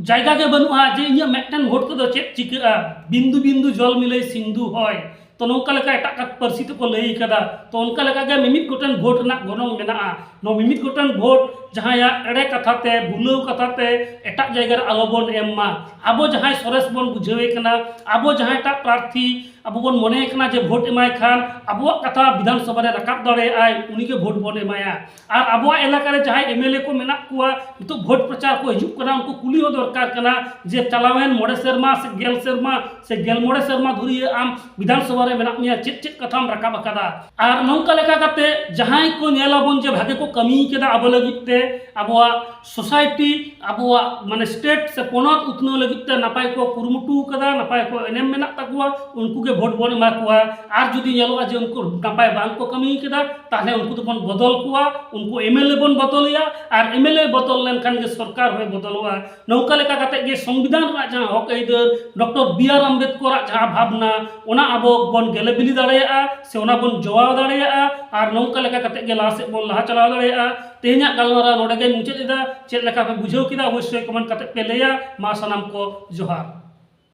ᱡᱟᱭᱜᱟ ᱜᱮ ᱵᱟᱹᱱᱩᱜᱼᱟ ᱡᱮ ᱤᱧᱟᱹᱜ ᱢᱤᱫᱴᱮᱱ ᱵᱷᱳᱴ ᱛᱮᱫᱚ ᱪᱮᱫ ᱪᱤᱠᱟᱹᱜᱼᱟ, ᱵᱤᱱᱫᱩ ᱵᱤᱱᱫᱩ ᱡᱚᱞ ᱢᱤᱞᱮ ᱥᱤᱱᱫᱷᱩ ᱦᱚᱭ᱾ ᱛᱚ, ᱱᱚᱝᱠᱟ ᱞᱮᱠᱟ ᱮᱴᱟᱜ ᱠᱟ-, ᱯᱟᱹᱨᱥᱤ ᱛᱮᱠᱚ ᱞᱟᱹᱭ ᱠᱟᱫᱟ᱾ ᱛᱚ, ᱚᱱᱠᱟ ᱞᱮᱠᱟ ᱜᱮ ᱢᱤᱢᱤᱫ ᱜᱚᱴᱮᱱ ᱵᱷᱳᱴ ᱨᱮᱱᱟᱜ ᱜᱚᱱᱚᱝ ᱢᱮᱱᱟᱜᱼᱟ᱾ ᱱᱚᱣᱟ ᱢᱤᱢᱤᱫ ᱜᱚᱴᱮᱱ ᱵᱷᱳᱴ ᱡᱟᱦᱟᱸᱭᱟᱜ ᱮᱲᱮ ᱠᱟᱛᱷᱟ ᱛᱮ, ᱵᱩᱞᱟᱹᱣ ᱠᱟᱛᱷᱟ ᱛᱮ ᱮᱴᱟᱜ ᱡᱟᱭᱜᱟ ᱨᱮ ᱟᱞᱚ ᱵᱚᱱ ᱮᱢ ᱢᱟ᱾ ᱟᱵᱚ ᱡᱟᱦᱟᱸᱭ ᱥᱚᱨᱮᱥ ᱵᱚᱱ ᱵᱩᱡᱷᱟᱹᱣᱮ ᱠᱟᱱᱟ, ᱟᱵᱚ ᱡᱟᱦᱟᱸᱭᱴᱟᱜ ᱯᱨᱟᱨᱛᱷᱤ ᱟᱵᱚ ᱵᱚᱱ ᱢᱚᱱᱮᱭᱮ ᱠᱟᱱᱟ ᱡᱮ ᱵᱷᱳᱴ ᱮᱢᱟᱭ ᱠᱷᱟᱱ ᱟᱵᱚᱣᱟᱜ ᱠᱟᱛᱷᱟ ᱵᱤᱫᱷᱟᱱ ᱥᱚᱵᱷᱟ ᱨᱮ ᱨᱟᱠᱟᱵ ᱫᱟᱲᱮᱭᱟᱜᱼᱟᱭ, ᱩᱱᱤᱜᱮ ᱵᱷᱳᱴ ᱵᱚᱱ ᱮᱢᱟᱭᱟ᱾ ᱟᱨ ᱟᱵᱚᱣᱟᱜ ᱮᱞᱟᱠᱟ ᱨᱮ ᱡᱟᱦᱟᱸᱭ ᱮᱢ ᱮᱞ ᱮ ᱠᱚ ᱢᱮᱱᱟᱜ ᱠᱚᱣᱟ, ᱱᱤᱛᱚᱜ ᱵᱷᱳᱴ ᱯᱨᱚᱪᱟᱨ ᱠᱚ ᱦᱤᱡᱩᱜ ᱠᱟᱱᱟ, ᱩᱱᱠᱩ ᱠᱩᱞᱤ ᱦᱚᱸ ᱫᱚᱨᱠᱟᱨ ᱠᱟᱱᱟ ᱡᱮ ᱪᱟᱞᱟᱣᱮᱱ ᱢᱚᱬᱮ ᱥᱮᱨᱢᱟ ᱥᱮ ᱜᱮᱞ ᱥᱮᱨᱢᱟ ᱥᱮ ᱜᱮᱞ ᱢᱚᱬᱮ ᱥᱮᱨᱢᱟ ᱫᱷᱩᱨᱤᱭᱟᱹ ᱟᱢ ᱵᱤᱫᱷᱟᱱ ᱥᱚᱵᱷᱟ ᱨᱮ ᱢᱮᱱᱟᱜ ᱢᱮᱭᱟ, ᱪᱮᱫ ᱪᱮᱫ ᱠᱟᱛᱷᱟᱢ ᱨᱟᱠᱟᱵ ᱟᱠᱟᱫᱟ? ᱟᱨ ᱱᱚᱝᱠᱟ ᱞᱮᱠᱟ ᱠᱟᱛᱮ ᱡᱟᱦᱟᱸᱭ ᱠᱚ ᱧᱮᱞᱟᱵᱚᱱ ᱡᱮ ᱵᱷᱟᱜᱮ ᱠᱚ ᱠᱟᱹᱢᱤ ᱠᱮᱫᱟ ᱟᱵᱚ ᱞᱟᱹᱜᱤᱫ ᱛᱮ, ᱟᱵᱚᱣᱟᱜ ᱥᱳᱥᱟᱭᱴᱤ, ᱟᱵᱚᱣᱟᱜ ᱢᱟᱱᱮ ᱥᱴᱮᱴ ᱥᱮ ᱯᱚᱱᱚᱛ ᱩᱛᱱᱟᱹᱣ ᱞᱟᱹᱜᱤᱫ ᱛᱮ ᱱᱟᱯᱟᱭ ᱠᱚ ᱠᱩᱨᱩᱢᱩᱴᱩ ᱠᱟᱫᱟ, ᱱᱟᱯᱟᱭ ᱠᱚ ᱮᱱᱮᱢ ᱢᱮᱱᱟᱜ ᱛᱟᱠᱚᱣᱟ, ᱩᱱᱠᱩ ᱜᱮ ᱵᱷᱳᱴ ᱵᱚᱱ ᱮᱢᱟ ᱠᱚᱣᱟ᱾ ᱟᱨ ᱡᱩᱫᱤ ᱧᱮᱞᱚᱜᱼᱟ ᱡᱮ ᱩᱱᱠᱩ ᱱᱟᱯᱟᱭ ᱵᱟᱝ ᱠᱚ ᱠᱟᱹᱢᱤ ᱠᱟᱫᱟ, ᱛᱟᱦᱞᱮ ᱩᱱᱠᱩ ᱫᱚᱵᱚᱱ ᱵᱚᱫᱚᱞ ᱠᱚᱣᱟ, ᱩᱱᱠᱩ ᱮᱢ ᱮᱞ ᱮ ᱵᱚᱱ ᱵᱚᱫᱚᱞᱮᱭᱟ, ᱟᱨ ᱮᱢ ᱮᱞ ᱮ ᱵᱚᱫᱚᱞ ᱞᱮᱱᱠᱷᱟᱱ ᱜᱮ ᱥᱚᱨᱠᱟᱨ ᱦᱚᱸᱭ ᱵᱚᱫᱚᱞᱚᱜᱼᱟ᱾ ᱱᱚᱝᱠᱟ ᱞᱮᱠᱟ ᱠᱟᱛᱮ ᱜᱮ ᱥᱚᱝᱵᱤᱫᱷᱟᱱ ᱨᱮᱱᱟᱜ ᱡᱟᱦᱟᱸ ᱦᱚᱠ ᱟᱹᱭᱫᱟᱹᱨ, ᱰᱚᱠᱴᱚᱨ ᱵᱤ ᱟᱨ ᱟᱢᱵᱮᱫᱠᱚᱨᱟᱜ ᱡᱟᱦᱟᱸ ᱵᱷᱟᱵᱽᱱᱟ, ᱚᱱᱟ ᱟᱵᱚ ᱵᱚᱱ ᱜᱮᱞᱮ ᱵᱤᱞᱤ ᱫᱟᱲᱮᱭᱟᱜᱼᱟ ᱥᱮ ᱚᱱᱟ ᱵᱚᱱ ᱡᱚᱣᱟᱣ ᱫᱟᱲᱮᱭᱟᱜᱼᱟ, ᱟᱨ ᱱᱚᱝᱠᱟ ᱞᱮᱠᱟ ᱠᱟᱛᱮ ᱜᱮ ᱞᱟᱦᱟ ᱥᱮᱫ ᱵᱚᱱ ᱞᱟᱦᱟ ᱪᱟᱞᱟᱣ ᱫᱟᱲᱮᱭᱟᱜᱼᱟ᱾ ᱛᱮᱦᱮᱧᱟᱜ ᱜᱟᱞᱢᱟᱨᱟᱣ ᱱᱚᱰᱮ ᱜᱮᱧ ᱢᱩᱪᱟᱹᱫ ᱮᱫᱟ᱾ ᱪᱮᱫ ᱞᱮᱠᱟ ᱯᱮ ᱵᱩᱡᱷᱟᱹᱣ ᱠᱮᱫᱟ, ᱚᱵᱚᱥᱥᱳᱭ ᱠᱚᱢᱮᱱᱴ ᱠᱟᱛᱮ ᱯᱮ ᱞᱟᱹᱭᱟ᱾ ᱢᱟ ᱥᱟᱱᱟᱢ ᱠᱚ ᱡᱚᱦᱟᱨ᱾